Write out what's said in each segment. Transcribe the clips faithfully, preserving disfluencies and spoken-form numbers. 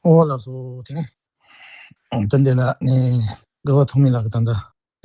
ཨོ་ལགས་སོ། དེ་ནས་ད་འདི་ལ་ནི་དགའ་བ་ཐོགས་མེད་ལགས་ཀྱིས་ད་ལྟ་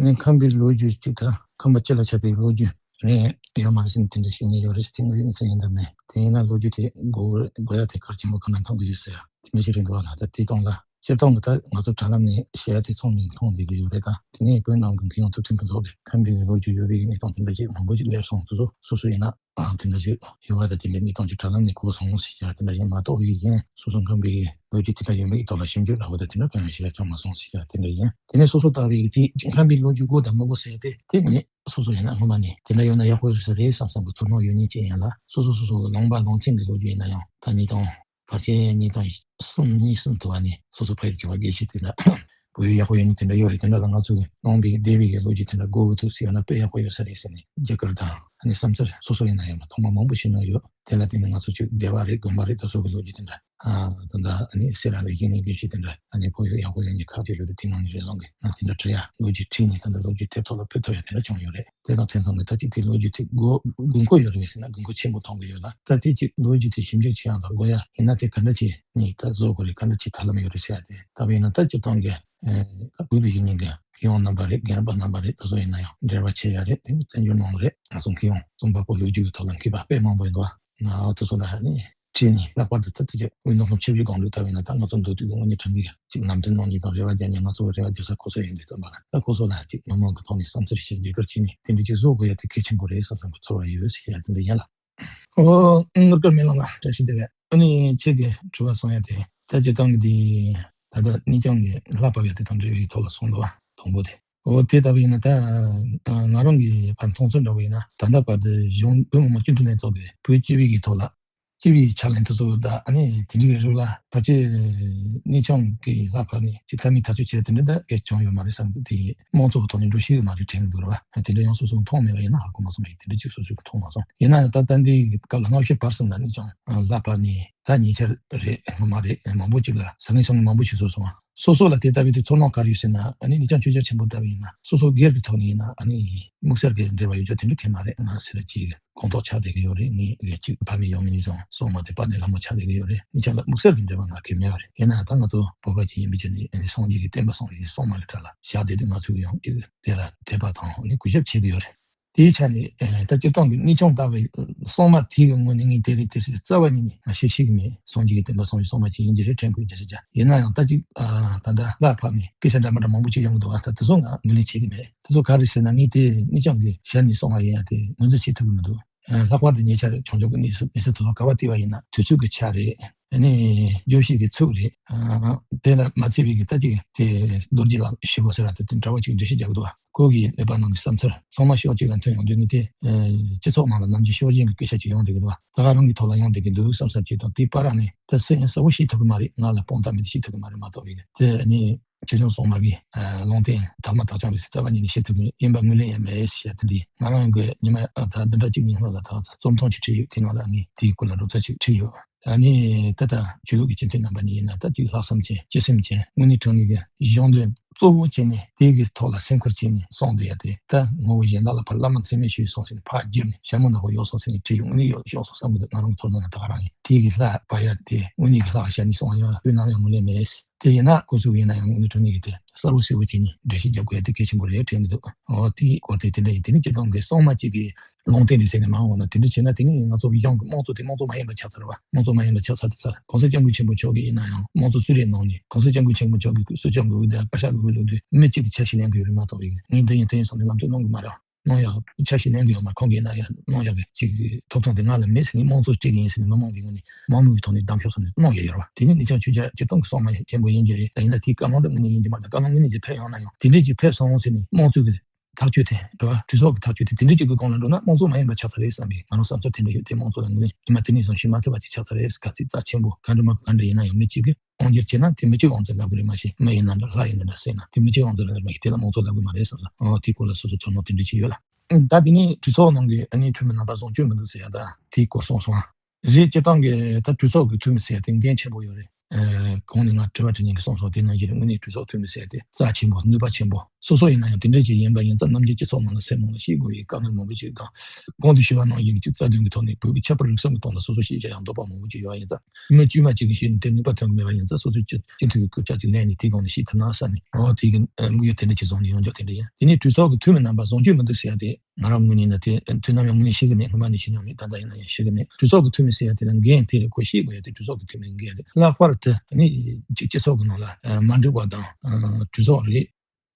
ནི་ཁམས་པའི་ལོ་རྒྱུས་ཅིག་དང་ཁམས་པ་སྤྱི་ལ་ཁྱབ་པའི་ལོ་རྒྱུས་ནི་ཡོད་མ་རེད་ཟེར་ནས་དེ་འདྲ་ཞིག་ཉན་ཡོད་རེད་ཟེར། དེ་ངོས་ཡིན་ཟེར་ཡིན་ད་མེད། དེ་ཡིན་ན་ལོ་རྒྱུས་དེ་གོ་གོ་ཡ་དེ་གལ་ཆེན་པོ་གང་ན་མཐོང་གི་ཡོད་ཟེར་ཡ་དེ་འདྲ་ཞིག་རེད་འདུག་བ། ལ་ད་དེ་སྟོང་ལ་སྤྱིར་བཏང་གི་ད་ང་ཚོ་དྲ་ལམ་ནས་བཤད་ཡ་དེ་ཚོ་ནས་མཐོང་བསྡད་ཀྱི་ཡོད་རེད། ད་དེ་ནས་བོད་ནང་གི་མཁས་དབང་ཐུབ་བསྟན་ཕུན་ཚོགས་ཀྱིས་ཁམས་པའི་ལོ་རྒྱུས་ཡོད་པའི་གནས་སྟངས་དེ་འདྲ་ཞིག་མང་པོ་ཞིག་སླེབས་སོང་། དེ་ཚོ་སོ་སོ་ཡིན་ན། ཨ་དེ་འདྲ་ཞིག་ཡོད་པ་དང་། དེ་འདྲའི་གནས་སྟངས་ཀྱི་དྲ་ལམ་ནས་གོ་སོང་ཟེར་ཡ་དེ་འདྲ་ཡིན་མ་གཏོགས་པའི་གཞན་སོ་སོ་ཁམས་པའི་ལོ་རྒྱུས་དེ་འདྲ་ཡོད་མེད་ཀྱི་ཐོག་ལ་ཞིབ་འཇུག་འདྲ་བོ་དང་དེ་འདྲ་གང་ཡང་བྱས་ཡ་ཅང་མ་སོང་ཟེར་ཡ་དེ་འདྲ་ཡིན། དེ་ནས་སོ་སོ་ལྟ་བུའི་དེ་ཁམས་པའི་ལོ་རྒྱུས་དགོས་དང་མི་དགོས་ཟེར་ཡ་དེ་དེ་ནི་སོ་སོ་ཡིན་ན་སྔོན་མ་ནས་དེ་འདྲ་ཡོད་ན་ཡག་པོ་ཡོད་ས་རེད་བསམ་བསམ་གྱི་ཚོར་སྣང་ཡོད་མཁན་ཅིག་ཡིན་ལ། སོ་སོ་སོ་སོ་ལུང་པ་ལུང་ཚན་གྱི་ལོ་རྒྱུས་ཡིན་ན་ཡང་ད་ཉིས་སྟོང་ཕལ་ཆེར་ཉིས་སྟོང་གསུམ་གཉིས་གསུམ་དུ་བ་ནས་སོ་སོ་ཕ་ཡུལ་གྱི་བར་དགེ་བཤེས་དེ་འདྲ་བོད་ཡིག་ཡག་པོ་ཡོད་ནི་དེ་འདྲ་ཡོད་རེད། དེ་འདྲ་ལ་ང་ཚོ་གི་ནང་པའི་སྡེ་པའི་གི་ལོ་རྒྱུས་དེ་འདྲ་གོ་གི་འདུག་ཟེར་ཡོད་ན་དཔེ་ཡག་པོ་ཡོད་ས་རེད་ཟེར་ནས་རྒྱ་གར་དང་ཨ་ནི་བསམ་ཚུལ་སོ་སོ་ཡིན་ན་ཡང་མཐོང་མ་མང་པོ་ཞིག་གནང་ཡོད། དེ་ལ་བརྟེན་ནས་ང་ཚོ་ཅིག་སྡེ་པ་རེད་དགོན་པ་རེད་དེ་ཚོ་གི་ལོ་རྒྱུས་དེ་འདྲ་ཨ་ད་ལྟ་ཨ་ནི་སེ་ར་བའི་དགེ་བཤེས་དེ་འདྲ་ཨ་ནི་ཁོ་ཡོད་ཡག་པོ་ཡོད་ནི་ཁག་ཅིག་ཡོད་རེད། དེ་ནང་ནས་རེ་ཟུང་གི་ང་དེ་འདྲ་བྲིས་ཡ་ལོ་རྒྱུས་བྲིས་ནས་ད་ལྟ་ལོ་རྒྱུས་དེབ་ཐོག་ལ་ཕུལ་ཐུབ་ཡ་དེ་འདྲ་བྱུང་ཡོད་རེད། དེ་དང་དེ་མཚུངས་ནས་ད་ཅིག་དེ་ལོ་རྒྱུས་དེ་དགོས་དགོས་མཁོ་ཡོད་རེད་པས་ཟེར་ན་དགོས་མཁོ་ཆེན་པོ་མཐོང་གི་ཡོད་ལ། ད་དེ་ཅིག་ལོ་རྒྱུས་དེ་ཞིབ་འཇུག་བྱེད་ཡང་དང་དགོས་ཡ་ཡིན་ན་དེ་ག་འདྲ་ཅིག་ནས་ད་བཟོ་དགོས་རེད། ག་འདྲ་ཅིག་ཐབས་ལམ་ཡོད་རེད་ཟེར་ཡ་དེ་ད་བས་ན་ད་སྤྱིར་བཏང་གི་ཨ་དགོས་པའི་ཡིན་ནའི་གི་མཁས་དབང་རྣམ་པ་རེད། རྒན་པ་རྣམ་པ་རེད། དེ་ཚོ་ཡིན་ན་ཡང་འབྲེལ་བ་བྱེད་ཡ་རེད། དེ་བཙན་བྱོལ་ནང་རེད། ང་ཚོ་མཁས་དབང་རྩོམ་པ་པོ་ལོ་རྒྱུས་ཀྱི་ཐོག་ལ་མཁས་པ་དཔེ་མང་པོ་ཡོད་འདུག་ཨ། དེ་ཚོ་ལ་ནི་བྲིས་ནས་ལྷག་པར་དུ་ད་ལྟ་ཀྱི་དབུས་ནང་ཁམས་ཆུ་བཞི་སྒང་དྲུག་ལྟ་བས་ན་ད་ང་ཚོ་མདོ་སྟོད་ཀྱི་དངོས་གནས་དྲང་གནས་ཅིག་ལམ་སྟོན་གནང་མཁན་དང་རེ་བ་རྒྱག་མཁན་ང་ཚོ་གི་རེ་བ་རྒྱག་ས་ཁོ་ཚོ་ཡིན་དུས་ཙམ་པ་ལ། ད་ཁོ་ཚོ་ལ་ཅིག་མི་མང་གི་ཐོག་ནས་བསམ་ཚུལ་ཞིག་བརྗེ་སྤར་བྱས་ནས་དེ་འདྲ་ཅིག་བཟོ་དགོས་ཡ་དེ་གལ་ཆེན་པོ་རེད་བསམ་བསམ་གྱི་ཚོར་བ་ཡོད་ཟེར་ཡ་དེ་འདྲ་ཡིན་ལ། ཨོ། དངུལ་དཀར་མེ་ལོང་ལགས་བཀྲ་ཤིས་བདེ་ལེགས། ཨ་ནི་ཁྱེད་ཀྱི་དྲི་བ་གསུང་ཡ་དེ་ད་སྤྱིར་བཏང་གི་འདི་ད་ལྟ་གནས་ཆུང་གི་ལྷ་ཕབ་ཡ་དེ་དང་འབྲེལ་བའི་ཐོག་ལ་གསུང་འདུག་བ། དང་པོ་དེ། ཨོ་དེ་ལྟ་བུ་ཡིན་ན་ད་ང་རང་གི་ཕར་མཐོང་ཚུལ་འདྲ་བོ་ཡིན་ན་ད་ལྟ་བར་དུ་གཞུང་བོད་མི་མང་སྤྱི་འཐུས་ལྷན་ཚོགས་ཀྱི་བོད་སྤྱི་པའི་གི་ཐོག་ལ་སྤྱི་པའི་ཕྱག་ལེན་དེ་ཚོ་དང་ཨ་ནི་དེ་འདྲའི་རིགས་ལ་ཕལ་ཆེར་གནས་ཆུང་གི་ལྷ་ཕབ་ནས་ཅིག་ལྟ་མིན་ཐག་གཅོད་བྱས་དེ་འདྲ་ད་གལ་བྱུང་ཡོད་མ་རེད་བསམ་གི། དེ་དམངས་གཙོ་གི་ཐོག་ནས་འགྲོ་ཤེས་ཡོད་མ་རེད་དྲན་གི་འདུག་ར་བ། དེ་འདྲ་ཡང་སོ་སོ་མཐོང་མེད་པ་ཡིན་ན་ཧ་གོ་མ་སོང་བ་ཡིན། དེ་འདྲ་ཅིག་སོ་སོས་མཐོང་མ་སོང་། ཡིན་ན་ཡང་ད་ལྟ་འདི་སྐབས་ལ་སྔ་ཕྱི་བར་གསུམ་ལ་གནས་ཆུང་ལྷ་ཕབ་ནས་ད་ཉེ་ཆར་རེད་སྔོན་མ་རེད་མང་པོ་ཅིག་ལ་ཟ་ངེ་ཟ་ངེ་མང་པོ་ཞིག་བཟོས་སོང་། སོ་སོ་ལ་དེ་ལྟ་བུའི་དེ་ཚོར་སྣང་ག་རེ་ཡོད་ཟེར་ན་ཨ་ནི་གནས་ཆུང་ཆོས་རྒྱལ་ཆེན་པོ་ལྟ་བུ་ཡིན་ན་སོ་སོ་སྒེར་གྱི་ཐོག་ནས་ཡིན་ན་ཨ་ནི་དམིགས་བསལ་གྱི་འབྲེལ་བ་ཡོད་རྒྱུ་དེ་འདྲ་གང་ཡང་མ་རེད། ང་སེ་ར་བྱེས་ཀྱི་ཁོངས་གཏོགས་ཆགས་བསྡད་ཀྱི་ཡོད་རེད། ངའི་གཅིག་ཕ་མེས་ཡང་མེས་ནས་བཟུང་སྲུང་མ་དེ་པ་ནས་ལྷ་མོ་ཆགས་བསྡད་ཀྱི་ཡོད་རེད། གནས་ཆུང་ལ་དམིགས་བསལ་གྱི་འབྲེལ་བ་ང་གི་མེད་པ་རེད། ཡིན་ན་ཡང་ད་ང་ཚོ་བོད་པ་ཅིག་ཡིན་པའི་ཆ་ནས་ཨ་ནི་སངས་རྒྱས་ཀྱི་བསྟན་པ་སྲུང་བའི་སྲུང་མ་ལ་གྲྭ་ལ་བཞག་བསྡད་དུས་ང་ཚོ་གི་ཡང་གཅིག་དེ་ལ་དད་པ་དང་ཨ་ནི་གུས་ཞབས་བྱེད་ཀྱི་ཡོད་རེད། དེའི་ཆ་ནས་ཨ་ད་སྤྱིར་བཏང་གི་གནས་ཆུང་ལྟ་བུའི་སྲུང་མ་དེ་གི་ངོས་ནས་ངས་དེ་རེད་དེ་རེད་རྩ་བ་ཉིད་ནས་ང་ཤེས་ཤེས་ཀྱི་མེད། སངས་རྒྱས་ཀྱི་བསྟན་པ་སྲུང་བའི་སྲུང་མ་ཅིག་ཡིན་གྱི་རེད་དྲན་དགོས་ཀྱི་ཟེར་ཀྱང་། ཡིན་ན་ཡང་ད་ཅིག་ཨ་ད་ལྟ་ལྷ་ཕབ་ནས་སྐད་ཆ་འདྲ་མི་འདྲ་མང་པོ་ཅིག་ཡོང་གི་འདུག་ཨ་ད་དེ་ཚོ་ང་ངོས་ལེན་བྱེད་ཀྱི་མེད། དེ་ཚོ་ག་རེ་ཟེར་ན་ངས་དེ་གནས་ཆུང་གི་ཞལ་ནས་གསུང་བ་ཡིན་ཡང་དེ་ངོས་འཛིན་བྱེད་ཐུབ་ཀྱི་མི་འདུག་ཨ་ལྷག་པར་དུ་ཉེ་ཆར་བྱུང་ཆོག་གི་གནས་ཚུལ་གནས་ཚུལ་དེ་ཚོ་ག་བ་བལྟས་པ་ཡིན་ན་དུས་ཚོད་ཀྱི་ཆ་རེད། ཨ་ནི་བརྗོད་གཞི་གི་ཚུགས་རེད། ཨ་དེ་ལ་མ་ཚད་པའི་གི་ད་ཅིག་དེ་རྡོ་རྗེ་ལགས་ཞུ་དགོས་ཟེར་བ་དེ་དེ་འདྲ་བ་ཅིག་འགྲེལ་བཤད་རྒྱག་གི་འདུག་ཁོ་གི་ཀླད་པ་ནང་གི་བསམ་ཚུལ་ཚང་མ་ཕྱོགས་གཅིག་ལ་མཐུན་ཡོང་དུས་ངས་དེ་ཨ་སྤྱི་ཚོགས་ནང་ལ་ནམ་རྒྱུན་ཕྱོགས་ཞེན་གྱི་སྐད་ཆ་ཅིག་ཡོང་བསྡད་ཀྱི་འདུག་ད་ག་རང་གི་ཐོག་ལ་ཡོང་བསྡད་ཀྱི་འདུག་བསམ་བསམ་ཅིག་དང་དེའི་བར་ནས་ད་སུ་ཡིན་གསལ་བོ་ཤེས་ཐུབ་ཀྱི་མ་རེད། ང་ལ་དཔང་རྟགས་མེད་དེ་ཤེས་ཐུབ་ཀྱི་མ་རེད་མ་གཏོགས་པའི་གི་དེ་ཨ་ནི། ཆོས་སྐྱོང་སྲུང་མ་གི་ལུང་བསྟན་དག་མ་དག་ཅང་རེད་ཟེར་རྩ་བ་ཉིད་ནས་བཤད་ཐུབ་མཁན་ཡིན་པ་ངོས་ལེན་ཡང་མེད་ཟེར་བཤད་དེ་འདི་ང་རང་གི་ཉི་མ་ད་བདུན་ཕྲག་གཅིག་གཉིས་ལྷག་ལ་ད་རྩོམ་ཐུང་ཅིག་བྲིས་ཡོད། དེ་ནང་ལ་ངས་དེའི་སྐོར་ལ་རོབ་ཙམ་ཅིག་བྲིས་ཡོད། ཨ་ནི་ད་ལྟ་ཆོས་ལུགས་ཀྱི་སྤྱི་འཐུས་རྣམ་པ་ནས་ཡིན་ན་ད་ཅིག་ལྷག་བསམ་ཅན་སྤྱི་སེམས་ཅན་དངོས་གནས་དྲང་གནས་ཀྱི་གཞུང་དོན་གཙོ་བོ་བྱས་ནས་དེ་གི་ཐོག་ལ་སེམས་ཁུར་བྱས་ནས་གསུངས་བསྡད་ཡ་དེ་ད་ངོ་བོ་གཞན་དག་ལ་ཕར་བླ་མ་མཚན་སྨད་ཞུས་སོང་ཟེར་ནས་ཕར་བསྒྱུར་ནས་ཞྭ་མོ་ནག་པོ་གཡོགས་སོང་ཟེར་ནས་བྲིས་ཡོང་ནས་གཡོགས་སོང་བསམ་གི་འདུག་ང་རང་ཚོར་སྣང་ཡང་ད་ག་རང་ཡིན། དེ་གི་ལྷ་བ་ཡ་དེ་དངོས་གནས་ཀྱི་ལྷ་ཞྭ་ནས་སོང་བ་ཡང་དུས་ནམ་ཡང་ངོས་ལེན་མེད། དེ་ཡིན་ན་ཁོ་ཚོ་ཡིན་ན་ཡང་དངོས་གནས་དྲང་གནས་ཀྱི་དེ་གསལ་པོ་གསལ་པོ་བྱས་ནས་འགྲེལ་བཤད་རྒྱབ་དགོས་ཡ་དེ་གལ་ཆེན་པོ་རེད་དྲན་གྱི་འདུག་འོ་དེའི་སྐོར་དེ་དེ་འདྲ་ཡིན། དེ་ནི་སྤྱིར་བཏང་གི་སྲུང་མ་གཅིག་གི་ལུང་བསྟན་རེད་ཟེར་ནས་མ་འོང་ན་དེ་འདྲ་བྱས་ན་དེ་ནི་ང་ཚོ་གི་གཞུང་གི་དམངས་གཙོ་དེ་དམངས་གཙོ་མ་ཡིན་པ་ཆགས་ཚར་བ། དམངས་གཙོ་མ་ཡིན་པ་ཆགས་ཚར་དེ་ཚར་གོང་ས་སྐྱབས་མགོན་ཆེན་པོ་མཆོག་གི་ཡིན་ན་ཡང་དམངས་གཙོ་གསུལ་རས་གནང་ནས་གོང་ས་སྐྱབས་མགོན་ཆེན་པོ་མཆོག་གི་གསུང་ཆོས་གི་འོས་དང་བཀའ་ཤག་གི་འོས་བླུགས་དུས་མི་གཅིག་གི་ཆ་ཞིག་ལེན་གི་ཡོད་རེད་མ་གཏོགས་པའི་ངས་འདི་ཡིན་དེ་ཡིན་བསམ་ནས་ལམ་སྟོན་གནང་གི་མ་རེད། གནང་ཡག་ཆ་ཞིག་ལེན་གི་ཡོད་མ་རེད། ཁོང་གིས་ན་ཡང་གནང་ཡག་གི་ཅིག་ཐོབ་ཐང་དེ་ང་ལ་མེད་ཟེར་ནས་དམངས་གཙོ་སྤྲད་གི་ཡིན་ཟེར་ནས་མི་མང་གི་ངོས་ནས་མང་མོས་ཀྱི་ཐོག་ནས་གདམ་ཤོག་སོགས་ནས་གནང་ཡག་ཡོད་རེད་བ། དེ་ནི་ནི་ཀྱང་ཆོས་རྒྱ་སྤྱིར་བཏང་གི་སྲུང་མ་ཡང་ཆེན་པོ་ཡིན་གྱི་རེད། ད་ཡིན་ན་དེའི་བཀའ་ལུང་དེ་དངོས་གནས་ཡིན་གྱི་མ་རེད། བཀའ་ལུང་དངོས་གནས་ཀྱི་ཕེབས་ཡོང་ན་ཡང་དེ་འདྲས་ཀྱི་ཕེབས་སོང་ཟེར་ནས་དམངས་གཙོ་གི་ཐག་གཅོད་དེ་རེད་བ། གྲོས་ཚོགས་ཀྱི་ཐག་གཅོད་དེ་དེ་འདྲས་ཀྱི་གི་སྒང་ལ་འགྲོ་ན་དམངས་གཙོ་མ་ཡིན་པ་ཆགས་ཚར་རེད་བསམ་པའི་ང་རང་བསམ་ཚུལ་དེ་འདྲ་ཡོད་དེ། དམངས་གཙོ་ལ་ངོས་ནས་ཉི་མ་དེ་ནས་བཟུང་ཤི་མ་ཐུབ་པ་ཅིག་ཆགས་ཚར་རེད། ག་ཚིག་རྩ་ཆེན་པོ་ག་འདྲ་མ་ག་འདྲ་ཡིན་ན་ཡང་མི་གཅིག་གི་དབང་སྒྱུར་བྱས་ན་དེ་མི་གཅིག་དབང་འཛིན་ལབ་གི་རེད་མ་གཞི་མི་ཡིན་ན་འདྲ་ལྷ་ཡིན་ན་འདྲ་ཟེར་ན་དེ་མི་གཅིག་དབང་འཛིན་ལབ་གི་མ་གཞི་དེ་ལ་དམངས་གཙོ་ལབ་གི་མ་རེད་བསམ་ས། ཨོ་དེའི་སྐོར་ལ་སོ་སོ་ཚོར་སྣང་དེ་འདྲ་ཅིག་ཡོད་ལ། ད་དེ་ནས་གྲོས་ཚོགས་ནང་གི་ཨ་ནི་འཐུས་མི་རྣམ་པ་བཟང་སྤྱོད་མི་འདུག་ཟེར་ཡ་ད་དེའི་སྐོར་གསུངས་སོང་ཨ། རེད་སྤྱིར་བཏང་གི་ད་གྲོས་ཚོགས་ཀྱི་འཐུས་མི་ཟེར་ཡ་དེ་འགན་ཆེན་པོ་ཡོད་རེད། ཨ་གོང་ནས་ང་དྲི་བ་དྲི་མཁན་གྱིས་གསུངས་སོང་དེ་ནང་བཞིན་རེད། དངོས་གནས་གྲོས་ཚོགས་འཐུས་མི་ཟེར་ཡ་དེ་རྩ་ཆེན་པོ་ནུས་པ་ཆེན་པོ། སོ་སོ་ཡིན་ན་ཡང་དེ་འདྲ་ཞིག་ཡིན་པ་ཡིན་ཙང་ནམ་རྒྱུན་སྤྱི་ཚོགས་ནང་ལ་སེམས་ནང་ལ་ཤེས་དགོས་པའི་དཀའ་ངལ་མང་པོ་ཞིག་དང་། གོང་དུ་ཞུས་པ་ནང་བཞིན་གྱི་རྩ་དོན་གྱི་ཐོག་ནས་བོད་ཀྱི་ཁྱད་པར་རིག་གསུམ་གྱི་ཐོག་ལ་སོ་སོ་ཤེས་བྱ་ཡང་འདོད་པ་མང་པོ་ཞིག་ཡོད་པ་ཡིན་ཙང་། མི་དཀྱུས་མ་གཅིག་གིས་ཤེས་ནས་དེ་ནུས་པ་ཐོན་གྱི་མེད་པ་ཡིན་ཙང་སོ་སོའི་སྤྱི་སྤྱི་འཐུས་ཀྱི་སྐུ་ཕྱག་ཅིག་ལེན་ནས་དེའི་སྒང་ནས་ཤེས་ཐུབ་ན་བསམ་ནས། འོ་དེ་གི་དམིགས་ཡུལ་དེ་འདྲ་ཅིག་བཟུང་ནས་ཡོང་རྒྱུ་དེ་འདྲ་ཡིན། དེ་ནས་གྲོས་ཚོགས་ཀྱི་འཐུས་མི་རྣམ་པ་བཟང་སྤྱོད་མི་འདུག་ཟེར་ཡ་དེ་ང་རང་ངོས་ནས་ན་དེ་དུས་ནམ་ཡང་ངོས་ནས་ཤེས་ཀྱི་མེད། སྔོན་མ་ནས་ཤེས་མྱོང་མེད། ད་ལྟ་ཡིན་ན་ཡང་ཤེས་ཀྱི་མེད། གྲོས་ཚོགས་ཀྱི་འཐུས་མི་ཟེར་ཡ་དེ་ལ་འགན་དེ་རེད། ཁོ་ཤེས་དགོས་ཡ་དེ་གྲོས་ཚོགས་ཀྱི་འཐུས་མིའི་འགན་རེད། ལྷག་པར་དུ་ནི་གཅིག་སྤྱི་ཚོགས་ཀྱི་ནང་ལ་མ་འགྲིག་པ་དང་གྲོས་ཚོགས་རེད།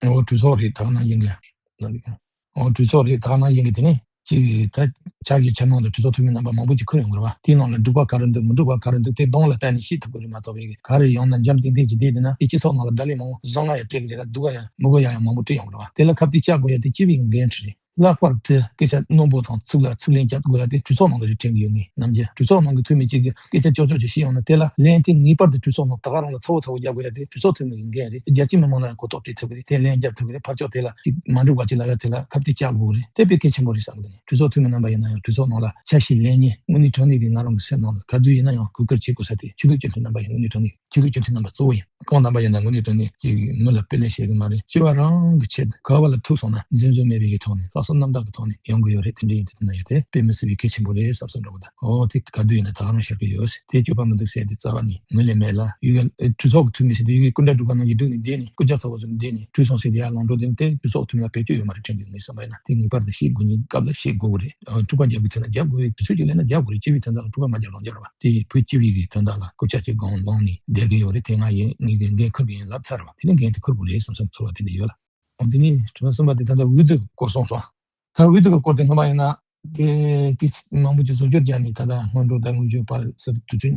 འོ་གྲོས་ཚོགས་རེད་ད་ག་ནང་བཞིན་གྱི། འོ་གྲོས་ཚོགས་རེད་ད་ག་ནང་བཞིན་གྱི་དེ་ནས་གཅིག་ད་ཆ་རྒྱུས་ཆ་ནང་དུ་གྲོས་ཚོགས་འཐུས་མི་རྣམ་པ་མང་པོ་ཅིག་འཁུར་ཡོང་གི་རེད་བ། དེའི་ནང་ལ་འགྲིག་པ་ག་རེ་འདུག་མི་འགྲིག་པ་ག་རེ་འདུག་དེ་གདོང་ལ་བལྟས་ནས་ཤེས་ཐུབ་ཀྱི་རེད་མ་གཏོགས་པའི་ག་རེ་ཡོང་ན་འཇམ་ཐིང་ཐིང་ཅིག་བསྡད་བསྡད་ན་དེ་སྤྱི་ཚོགས་ནང་ལ་བརྡ་ལན་མང་པོ་བཟང་ང་ཡང་སྤྲད་ཀྱི་རེད་ལ་སྡུག་ག་ཡང་མི་དགོས་ཡ་ཡང་མང་པོ་སྤྲད་ཡོང་གི་རེད་བ། དེ་ལ་ཁ་གཏད་བཅག་དགོས་ཡ་དེ་སྤྱི་པའི་འགན་འཁྲི་རེད། ལྷག་པར་དུ་སྐད་ཆ་རྣོན་པོ་དང་ཚིག་ལ་ཚིག་ལན་རྒྱབ་དགོས་ཡ་དེ་གྲོས་ཚོགས་ནང་ལ་རེད་དྲན་གྱི་ཡོད། ངས་ནམ་རྒྱུན་གྲོས་ཚོགས་ནང་གི་འཐུས་མི་གཅིག་གིས་སྐད་ཆ་ཅོག་ཅོག་ཅིག་བཤད་ཡོང་ན་དེ་ལ་ལན་དེ་ངེས་པར་དུ་གྲོས་ཚོགས་ནང་ད་ག་རང་ལ་ཚ་བོ་ཚ་བོ་རྒྱག་དགོས་ཡ་དེ་གྲོས་ཚོགས་འཐུས་མི་གི་འགན་རེད། རྒྱལ་སྤྱིའི་མི་མང་ལ་ཡང་གོ་རྟོགས་སྤྲད་ཐུབ་ཀྱི་རེད། དེ་ལན་རྒྱབ་ཐུབ་ཀྱི་རེད། ཕར་ཕྱོགས་དེ་ལ་ཅིག་མ་འགྲིག་པ་ཅིག་ལབ་ཡ་དེ་ལ་ཁ་གཏད་བཅག་དགོས་ཀྱི་རེད། དེ་དཔེ་གལ་ཆེན་པོ་རེད་བསམ་གི་འདུག་གྲོས་ཚོགས་འཐུས་མི་རྣམ་པ་ཡིན་ན་ཡང་གྲོས་ཚོགས་ནང་ལ་ཆ་ཤས་ལེན་མཁན་དངོས་གནས་དྲང་གནས་ཀྱི་ང་རང་གི་སེམས་ནང་ལ་ག་དུས་ཡིན་ན་ཡང་གུས་བཀུར་བྱེད་དགོས་ས་དེ་ཕྱི་གོས་སྤྱི་འཐུས་རྣམ་པ་ཡིན། དངོས་གནས་དྲང་གནས་ཕྱི་གོས་སྤྱི་འཐུས་རྣམ་པ་གཙོ་བོ་ཡིན། ཁོང་རྣམ་པ་ཡིན་ན་དངོས་གནས་དྲང་གནས་ཀྱི་མི་ལ་དཔེ་ལེན་བྱེད་ཀྱི་མ་རེད། སྤྱི་པ་རང་གི་ཆེད་དུ་ག་བ་ལ་ཐུག་སོང་ན་འཛེམ་ཟོན་མེད་པའི་གི་ཐོག་ནས་ལྷག་བསམ་རྣམ་དག་གི་ཐོག་ནས་ཡོང་གི་ཡོད་རེད། དེ་འདྲ་ཡིན་དུས་ན་ཡང་དེ་དཔེ་མི་སྲིད་པའི་གལ་ཆེན་པོ་རེད་བསམ་བསམ་འདྲ་བོ་དང་། འོ་དེ་ག་དུས་ཡིན་ན་ད་ག་རང་ཤར་གི་ཡོད། དེ་སྤྱོད་པ་མི་འདུག་ཟེར་དེ་རྩ་བ་ནས་ངོས་ལེན་མེད་ལ་ཡུལ་གྲོས་ཚོགས་ཀྱི་འཐུས་མི་ཟེར་དུས་ཡུལ་གི་སྐུ་འདྲ་སྒྲུབ་པ་ནང་བཞིན་འདུག་ནས་བསྡད་ནས་སྐུ་ལྕགས་ཚ་བོ་ཚོ་ནས་བསྡད་ནས་གྲོས་སོང་ཟེར་དེ་ཡར་ལངས་འགྲོ་དེ་དེ་གྲོས་ཚོགས་འཐུས་མི་ལ་བེད་སྤྱོད་ཡོད་མ་རེད་དྲན་གི། ངས་བསམ་པ་ཡིན་ན་དེ་ངེས་པར་དུ་ཤེས་དགོས་ཉིན་སྐབས་ལ་ཤེས་དགོས་གི་རེད། ཨ་འཁྲུག་པ་རྒྱག་གི་ཐོན་ན་རྒྱག་དགོས་རེད། དུས་ཚོད་ཅིག་ལེན་ན་རྒྱག་དགོས་རེད། སྤྱི་པའི་དོན་དག་ལ་འཁྲུག་པ་མ་རྒྱག་རང་རྒྱག་རེད་བ། དེ་ཡིས་བོད་སྤྱི་པའི་གི་དོན་དག་ལ་སྐུ་ཕྱག་ཅིག་དགོངས་དགོངས་ནས་བསྡད་ཀྱི་ཡོད་རེད། དེ་སྔ་ཡིན་ངེད་ཀྱི་འགན་འཁུར་གི་ཡིན་ལབ་ཚར་བ། དེ་ནི་འགན་དེ་འཁུར་དགོས་རེད་བསམ་བསམ་ཚོར་བ་དེ་འདྲ་ཡོད་ལ། འོ་དེ་ནི་དྲི་བ་གསུམ་པ་དེ་ད་ལྟ་འོས་བསྡུ་སྐོར་སོང་སོང་། ད་འོས་བསྡུ་གི་སྐོར་དེ་སྔོན་མ་ཡིན་ན་དེ་དེ་མང་པོ་ཅིག་བཟོ་བཅོས་བརྒྱབ་ནས་ད་ལྟ་སྔོན་འགྲོ་དང་དངོས་བརྗོད་པར་ཟེར་དུས་ཚོད་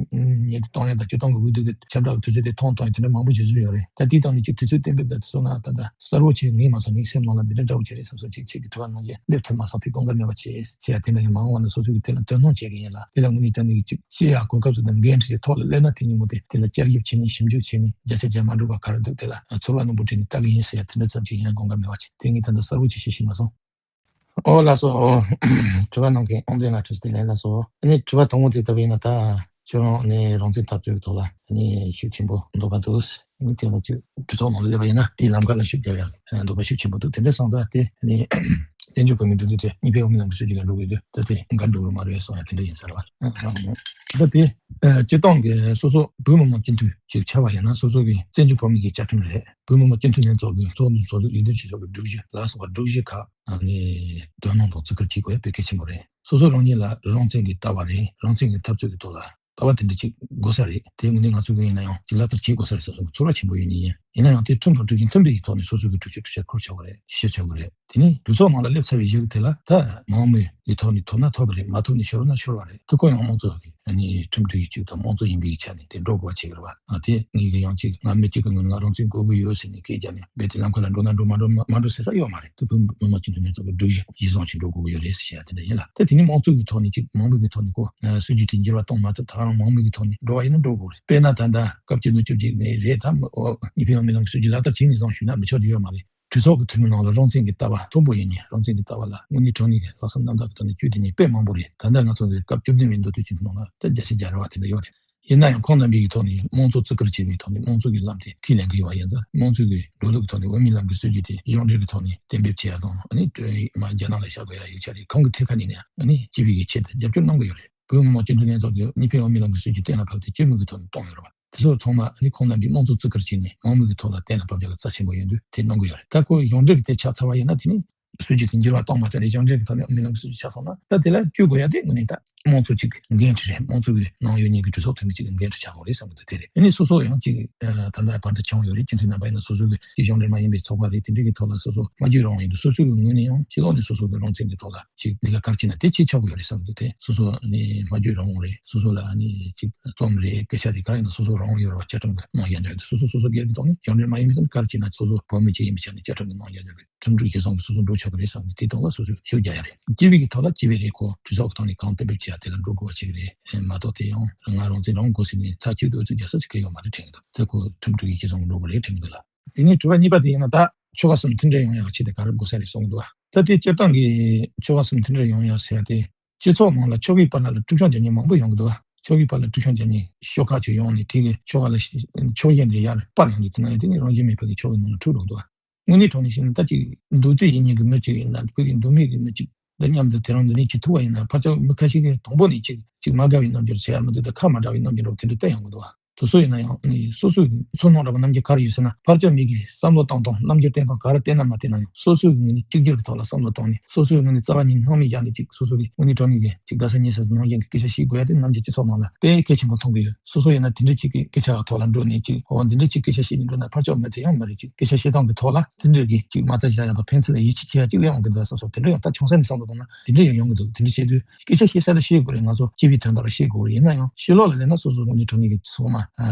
ཉེ་དུ་གཏོང་ཡ་དང་སྤྱི་བཏང་གི་འོས་བསྡུ་གི་ཁྱབ་བསྒྲགས་དུས་ཚོད་དེ་ཐོང་གཏོང་ཡ་དེ་འདྲ་མང་པོ་ཞིག་བཟོས་ཡོད་རེད། ད་དེའི་སྟེང་ནས་ཅིག་དུས་ཚོད་གཏན་འབེབས་དང་དེ་ཚོ་ན་ད་ལྟ་གསལ་བོ་ཅིག་ངས་མ་སོང་། ངའི་སེམས་ནང་ལ་འདི་འདྲ་འདྲ་བོ་ཅིག་རེད་བསམ་སོང་། ཅིག་ཅིག་གི་དྲི་བ་ནང་བཞིན་སླེབས་ཐུབ་མ་སོང་། དེ་དགོངས་འགལ་མེད་པ་བྱས་བྱས་ཡ་དེ་འདྲ་ཡང་མང་བ་ནས་སོ་སོ་གི་དེ་ལ་དོ་སྣང་བྱེད་ཀྱི་ཡིན་ལ། དེ་ལ་དངོས་གནས་དྲང་གནས་ཅིག་ཤེས་ཡ་གོ་སྐབས་སུ་དང་འགན་འཁྲི་ཞིག་ཐོག་ལ་སླེབས་ན་དེ་ཉིན་མོ་དེ་དེ་ལ་བསྐྱར་ཞིབ་བྱས་ནས་ཞིབ་འཇུག་བྱས་ནས་བརྒྱ་ཆ་བརྒྱ་མ་འགྲིག་པ་ག་རེ་འདུག་དེ་ལ་ཚོར་བ་རྣོན་པོ་བསྒྲིལ་ནས་ལྟ་གི་ཡིན་ཟེར་ཡ་དེ་འདྲ་ཙམ་ཅིག་ཡིན། དགོངས་འགལ་མེད་པ་བྱས། དེ་ངས་ད་ལྟ་གསལ་བོ་ཅིག་ཤེས་ཤེས་མ་སོང་། ཨོ་ལགས་སོ། ཨོ། དྲི་བ་གནང་མཁན་དབང་ལྡན་ལགས་བཀྲ་ཤིས་བདེ་ལེགས་ལགས་སོ། ཨ་ནི་དྲི་བ་དང་པོ་དེ་ལྟ་བུ་ཡིན་ན་ད་ཁྱོད་རང་ནི་རང་བཙན་འཐབ་རྩོད་ཀྱི་ཐོག་ལ་ཨ་ནི་ཤུགས་ཆེན་པོ་འདོད་པ་འདུག་ཨ་ནི་དེ་ལ་ཅིག་གྲོས་ཚོགས་ནང་ལ་སླེབས་པ་ཡིན་ན་དེའི་ལམ་ཁ་ལ་ཤུགས་རྒྱབ་ཡ་འདོད་པ་ཤུགས་ཆེན་པོ་འདུག་དེ་འདྲ་སོང་ཙང་ད་དེ་ཨ་ནི་བཙན་བྱོལ་བོད་མིའི་སྒྲིག་འཛུགས་དེ་གཉིས་ཕན་དབུ་མའི་ལམ་གྱི་སྲིད་བྱུས་ལ་འགྲོ་དགོས་དུས་ད་དེ་འགལ་འགྲོ་གི་མ་རེད་གསུང་ཡ་དེ་འདྲ་ཡིན་ས་རེད་བ། ད་དེ་སྤྱིར་བཏང་གི་སོ་སོ་བོད་མི་མང་སྤྱི་འཐུས་ཅིག་ཆགས་པ་ཡིན་ན་སོ་སོ་གི་བཙན་བྱོལ་བོད་མི་གི་བཅའ་ཁྲིམས་རེད། བོད་མི་མང་སྤྱི་འཐུས་ལྷན་ཚོགས་ཀྱི་ཚོགས་འདུ་ཚོགས་དུས་ལས་དོན་བྱེད་ཕྱོགས་ཀྱི་སྒྲིག་གཞི་ལ་སོགས་པ་སྒྲིག་གཞི་ཁག་ནས་དོ་སྣང་དང་བརྩི་བཀུར་བྱེད་དགོས་ཡ་དཔེ་གལ་ཆེན་པོ་རེད། སོ་སོ་རང་ཉིད་ལ་རང་བཙན་གྱི་ལྟ་བ་རེད། རང་བཙན་གྱི་འཐབ་རྩོད་ཀྱི་ཐོག་ལ་ལྟ་བ་དེ་འདྲ་ཅིག་དགོས་ས་རེད། དེ་དངོས་གནས་ང་ཚོ་གི་ཡིན་ན་ཡང་ཅིག་ལག་བསྟར་བྱེད་དགོས་ས་རེད་བསམ་ཚོར་བ་ཆེན་པོ་ཡོད་ནི་ཡིན། ཡིན་ན་ཡང་དེ་ཁྲིམས་དང་སྒྲིག་གཞི་མཐུན་པའི་ཐོག་ནས་སོ་སོ་གི་གྲོས་ཆོད་གྲོས་འཆར་འཁུར་ཆོག་གི་རེད། གཞི་ཆོག་གི་རེད། དེ་ནས་གྲོས་ཚོགས་ནང་ལ་སླེབས་ཚར་བའི་གཞི་དེ་ལ་ད་མང་མོས་ཀྱི་ཐོག་ནས་ཐོབ་ན་ཐོབ་པ་རེད། མ་ཐོབ་ན་ཤོར་ན་ཤོར་བ་རེད། དེ་ཁོ་ཡང་དམངས་གཙོ་གི་ཨ་ནི་ཁྲིམས་སྒྲིག་གཞི་གཅིག་དང་དམངས་གཙོ་ཡིན་པའི་ཆ་ནས་དེ་འགྲོ་དགོས་པ་བྱེད་ཀྱི་རེད་བ། ཨ་དེ་ངེད་ཀྱི་ཡང་གཅིག་ང་མི་གཅིག་གི་ངོས་ནས་ང་རང་བཙན་དགོས་ཀྱི་ཡོད་ཟེར་ནས་སྐད་རྒྱབ་ནས་རྦད་དེ་ལམ་ཁ་ལ་འགྲོ་ན་འགྲོ་མ་འགྲོ་མ་མ་འགྲོ་ཟེར་ས་ཡོད་མ་རེད། དེ་བོད་མི་མང་སྤྱི་འཐུས་ལྷན་ཚོགས་ཀྱི་སྒྲིག་གཞི་གཞི་བཟུང་ཞིག་འགྲོ་དགོས་ཀྱི་ཡོད་རེད་ཟེར་བཤད་ཡ་དེ་འདྲ་ཡིན་ལ། ད་དེ་ནི་དམངས་གཙོ་གི་ཐོག་ནས་གཅིག་མང་མོས་ཀྱི་ཐོག་ནས་ཁོ་སྲིད་ཇུས་དེ་འགྱུར་བ་གཏོང་མ་ཐུབ། ད་རང་མང་མོས་ཀྱི་ཐོག་ནས་འགྲོ་བ་ཡིན་ན་འགྲོ་དགོས་རེད། དཔེར་ན་ད་ལྟ་སྐབས་བཅུ་བདུན་བཅུ་གཅིག་ནས་རེད། ད་མི་ཨོ་གཉིས་ཕན་དབུ་མའི་ལམ་གྱི་སྲིད་ཇུས་ལག་བསྟར་བྱས་ནས་བཟུང་ཞུས་ན་མི་ཆོག་རྒྱུ་ཡོད་མ་རེད། གྲོས་ཚོགས་ཀྱི་འཐུས་མི་ནང་ལ་རང་བཙན་གྱི་ལྟ་བ་མཐོན་པོ་ཡིན་ནའི་རང་བཙན་གྱི་ལྟ་བ་ལ་དངོས་གནས་དྲང་གནས་ཀྱི་ལྷག་བསམ་རྣམ་དག་གི་ཐོག་ནས་བསྐྱོད་བསྡད་མཁན་དཔེ་མང་པོ་རེད། ད་ལྟ་ང་ཚོ་གི་སྐབས་བཅུ་བདུན་པའི་མདོ་སྟོད་སྤྱི་འཐུས་ནང་ལ་ད་བརྒྱ་ཆ་བརྒྱ་རེ་བ་དེ་འདྲ་ཡོད་རེད། ཡིན་ན་ཡང་ཁོང་རྣམ་པའི་ཐོག་ནས་དམངས་གཙོ་བརྩི་བཀུར་བྱེད་པའི་ཐོག་ནས་དམངས་གཙོ་གི་ལམ་དེ་ཁས་ལེན་གྱི་ཡོད་པ་ཡིན་ཙང་། དམངས་གཙོ་གི་འགྲོ་ལུགས་ཀྱི་ཐོག་ནས་དབུ་མའི་ལམ་གྱི་སྲིད་ཇུས་དེ་གཞུང་འབྲེལ་གྱི་ཐོག་ནས་གཏན་འབེབས་བྱེད་ཡ་དང་། ཨ་ནི་མ་རྒྱ་ནག་ལ་བཞག་དགོས་ཡ་ཡིག་ཆ་རེད། གང་གི་ཐད་ཁ་ནས་ནས་ཨ་ནི་སྤྱི་པའི་གི་ཆེད་དུ་རྒྱབ་སྐྱོར་གནང་གི་ཡོད་རེད། བོད་མི་མང་སྤྱི་འཐུས་ལྷན་ཚོགས་ཀྱིས་གཉིས་ཕན་དབུ་མའི་ལམ་གྱི་སྲིད་ཇུས་གཏན་ལ་ཕབ་སྟེ་སྤྱི་མོས་ཀྱི་ཐོག་ནས་གཏོང་ཡོད་རེད་བ། དེ་ཚོ་ཚང་མ་ཨ་ནི་ཁོང་རྣམ་པས་དམངས་གཙོ་བརྩི་བཀུར་བྱས་ནས་མང་མོས་ཀྱི་ཐོག་ལ་གཏན་ལ་ཕབ་རྒྱག་གི་རྩ་ཆེན་པོ་ཡིན་དུས་དེ་གནང་གི་ཡོད་རེད། ད་ཁོ་གཞུང་འབྲེལ་གྱི་དེ་ཆགས་ཚར་བ་ཡིན་ན་དེ་ནི་སྲིད་ཇུས་དེ་འགྱུར་བ་གཏོང་མ་ཚར་རེད། གཞུང་འབྲེལ་གྱི་ཐོག་ནས་ཨ་མི་ལམ་གྱི་སྲིད་ཇུས་ཆགས་སོང་ན་ད་དེ་ལ་བསྐྱོད་དགོས་ཡ་དེ་དངོས་གནས་ད་དམངས་གཙོ་གཅིག་གི་འགན་འཁྲི་རེད། དམངས་གཙོ་གི་ནང་ཡོད་མཁན་གྱི་གྲོས་ཚོགས་འཐུས་མི་གཅིག་གི་འགན་འཁྲི་ཆགས་དགོས་རེད་བསམ་གི་འདུག་དེ་རེད། ཨ་ནི་སོ་སོ་ཡང་གཅིག་ད་ལྟ་བར་དུ་བྱུང་ཡོད་རེད། སྤྱི་འཐུས་རྣམ་པ་ཡིན་ན་སོ་སོ་གི་གཅིག་གཞུང་འབྲེལ་མ་ཡིན་པའི་ཚོགས་པ་རེད། དེ་འདྲའི་གི་ཐོག་ལ་སོ་སོ་སྨྲ་བརྗོད་རང་དབང་ཡིན་དུས་སོ་སོ་གི་ངོས་ནས་ཡང་ཕྱི་ལོགས་ནས་སོ་སོ་གི་རང་བཙན་གྱི་ཐོག་ལ་ཅིག་ལས་ཀ་ག་རེ་བྱས་ན་དེ་བྱེད་ཆོག་གི་ཡོད་རེད་བསམ་གི་འདུག་དེ་སོ་སོ་ནི་སྨྲ་བརྗོད་རང་དབང་རེད། སོ་སོ་ལ་ནི་ཅིག་རྩོམ་རེད། སྐད་ཆ་རེད། ག་རེ་ཡིན་ན་སོ་སོ་རང་དབང་ཡོད་རེད་བ། བཅའ་ཁྲིམས་ཀྱི་ནང་ཡོད་འདུག་དེ་སོ་སོ་སོ་སོ་སྒེར་གྱི་ཐོག་ནས་གཞུང་འབྲེལ་མ་ཡིན་པའི་ཐོག་ནས་ག་རེ་བྱས་ན་སོ་སོ་བོད་མི་གཅིག་ཡིན་པའི་ཆ་ནས་བཅའ་ཁྲིམས་ཀྱི་ནང་ཡོད་འདུག་ཁྲིམས་སྒྲིག་གཞི་བཟུང་གིས་སོ་སོ་འགྲོ་ཆོག་གི་རེད་བསམ་གི་འདུག་དེ་ཐོག་ལ་སོ་སོས་ཤུགས་རྒྱག་ཡ་རེད། སྤྱི་པའི་གི་ཐོག་ལ་སྤྱི་པའི་རེད། ཁོ་གྲོས་ཚོགས་ཀྱི་ཐོག་ནས་གང་གཏན་འབེབས་བྱས་ཡ་དེ་ལ་འགྲོ་དགོས་པ་ཞིག་རེད་མ་གཏོགས། དེ་ཡང་ང་རང་བཙན་རང་དགོས་ཟེར་ནས་ཐག་གཅོད་འདོད་ཚུལ་རྒྱག་ས་ཅིག་ག་ཡོད་མ་རེད་དྲན་གི་འདུག་དེ་ཁོ་ཁྲིམས་སྒྲིག་གཞི་བཟུང་འགྲོ་དགོས་རེད་དྲན་གི་འདུག་ལ། དེ་ནས་དྲི་བ་གཉིས་པ་དེ་ཡིན་ན་ད་ཆོལ་ཁ་གསུམ་མཐུན་སྒྲིལ་ཡོང་ཡག་ཆེད་དུ་ག་རེ་དགོས་ས་རེད་གསུངས་འདུག་ད་དེ་སྤྱིར་བཏང་གི་ཆོལ་ཁ་གསུམ་མཐུན་སྒྲིལ་ཡོང་ཡག་ཟེར་ཡ་དེ་སྤྱི་ཚོགས་ནང་ལ་ཆོལ་ཁའི་བར་ལ་འཁྲུག་ཆོག་བྱེད་མཁན་མང་པོ་ཡོང་གི་འདུག་ཆོལ་ཁའི་བར་ལ་འཁྲུག་ཆོག་བྱེད་མཁན་ཤོག་ཁག་ཅིག་ཡོང་ནས་དེ་གི་ཆོལ་ཁ་ལ་ཕྱོགས་གཞན་དེ་ཡར་སྤར་ཡོང་དུས་དེ་ན་ཡང་དེ་ནི་རང་བཞིན་མེད་པ་གི་ཆོལ་ཁའི་ནང་ལ་འཁྲུག་འགྲོ་འདུག་དངོས་གནས་དྲང་གནས་བཤད་ན་ད་ཅིག་མདོ་སྟོད་ཡིན་མཁན་གྱི་མི་གཅིག་ཡིན་ན། བོད་ཀྱི་མདོ་སྨད་ཀྱི་མི་གཅིག་འདི་མཉམ་དུ་དེ་རིང་འདི་ནས་ཅིག་ཐུག་པ་ཡིན་ན། ཕལ་ཆེར་མི་ཁ་ཤས་ཀྱིས་དང་པོ་ནས་ཅིག་ཅིག་མ་དགའ་བའི་རྣམ་འགྱུར་བྱེད་ཡ་མི་འདུག་ད་ཁ་མ་གྲག་པའི་རྣམ་འགྱུར་འདྲ་བོ་དེ་འདྲ་བསྟན་ཡོང་གི་འདུག་བ། དེ་ཚོ་ཡིན་ན་ཡང་ནི་སོ་སོའི་ཚོར་སྣང་འདྲ་པོ་རྣམ་འགྱུར་ག་རེ་ཡོད་ཟེར་ན། ཕལ་ཆེར་མི་གིས་བསམ་བློ་བཏང་སྟངས་རྣམ་འགྱུར་བསྟན་སྟངས་ག་རེ་བསྟན་ན་མ་བསྟན་ན་ཡང་སོ་སོའི་ངོས་ནས་གཅིག་གྱུར་གྱི་ཐོག་ལ་བསམ་བློ་བཏང་ནས། སོ་སོའི་ངོས་ནས་རྩ་བ་ཉིད་སྣང་མེད་བཞག་ནས་ཅིག་སོ་སོ་གི་དངོས་གནས་དྲང་གནས་ཀྱི་ཅིག་དགའ་ས་ཉེ་ས་ནང་བཞིན་གྱི་སྐད་ཆ་བཤད་དགོས་ཡ་དེ་ནམ་རྒྱུན་སྤྱི་ཚོགས་ནང་ལ་དཔེ་གལ་ཆེན་པོ་མཐོང་གི་ཡོད། སོ་སོ་ཡིན་ན་དེ་འདྲ་ཅིག་གི་སྐད་ཆ་ཐོག་ལ་འགྲོ་ནས་ཅིག་འོ་འདི་འདྲ་ཅིག་སྐད་ཆ་བཤད་ནས་འགྲོ་ན་ཕལ་ཆེར་མི་དེ་ཡང་མི་རེད། ཅིག་སྐད་ཆ་བཤད་སྟངས་ཀྱི་ཐོག་ལ་དེ་འདྲ་གི་ཅིག་མ་རྩ་བཞག་ཡ་དང་ཕན་ཚུན་ལ་ཡིད་ཆེས་བྱེད་ཡ་ཅིག་སླེབས་ཡོང་གི་འདུག་བསམ་སོང་། དེ་འདྲ་ཡང་ད་ཆུང་ས་ནས་བསམ་བློ་བཏང་ན་དེ་འདྲ་ཡང་ཡོང་གི་འདུག་དེ་འདྲ་བྱེད་དུས་སྐད་ཆ་བཤད་ས་ལ་བཤད་དགོས་རེད། ང་ཚོ་སྤྱི་པའི་དོན་དག་ལ་བཤད་དགོས་རེད། ཡིན་ན་ཡང་ཕྱི་ལོགས་ལ་སླེབས་ན་སོ་སོ་དངོས་གནས་དྲང་གནས་ཀྱི་ཚང་མ་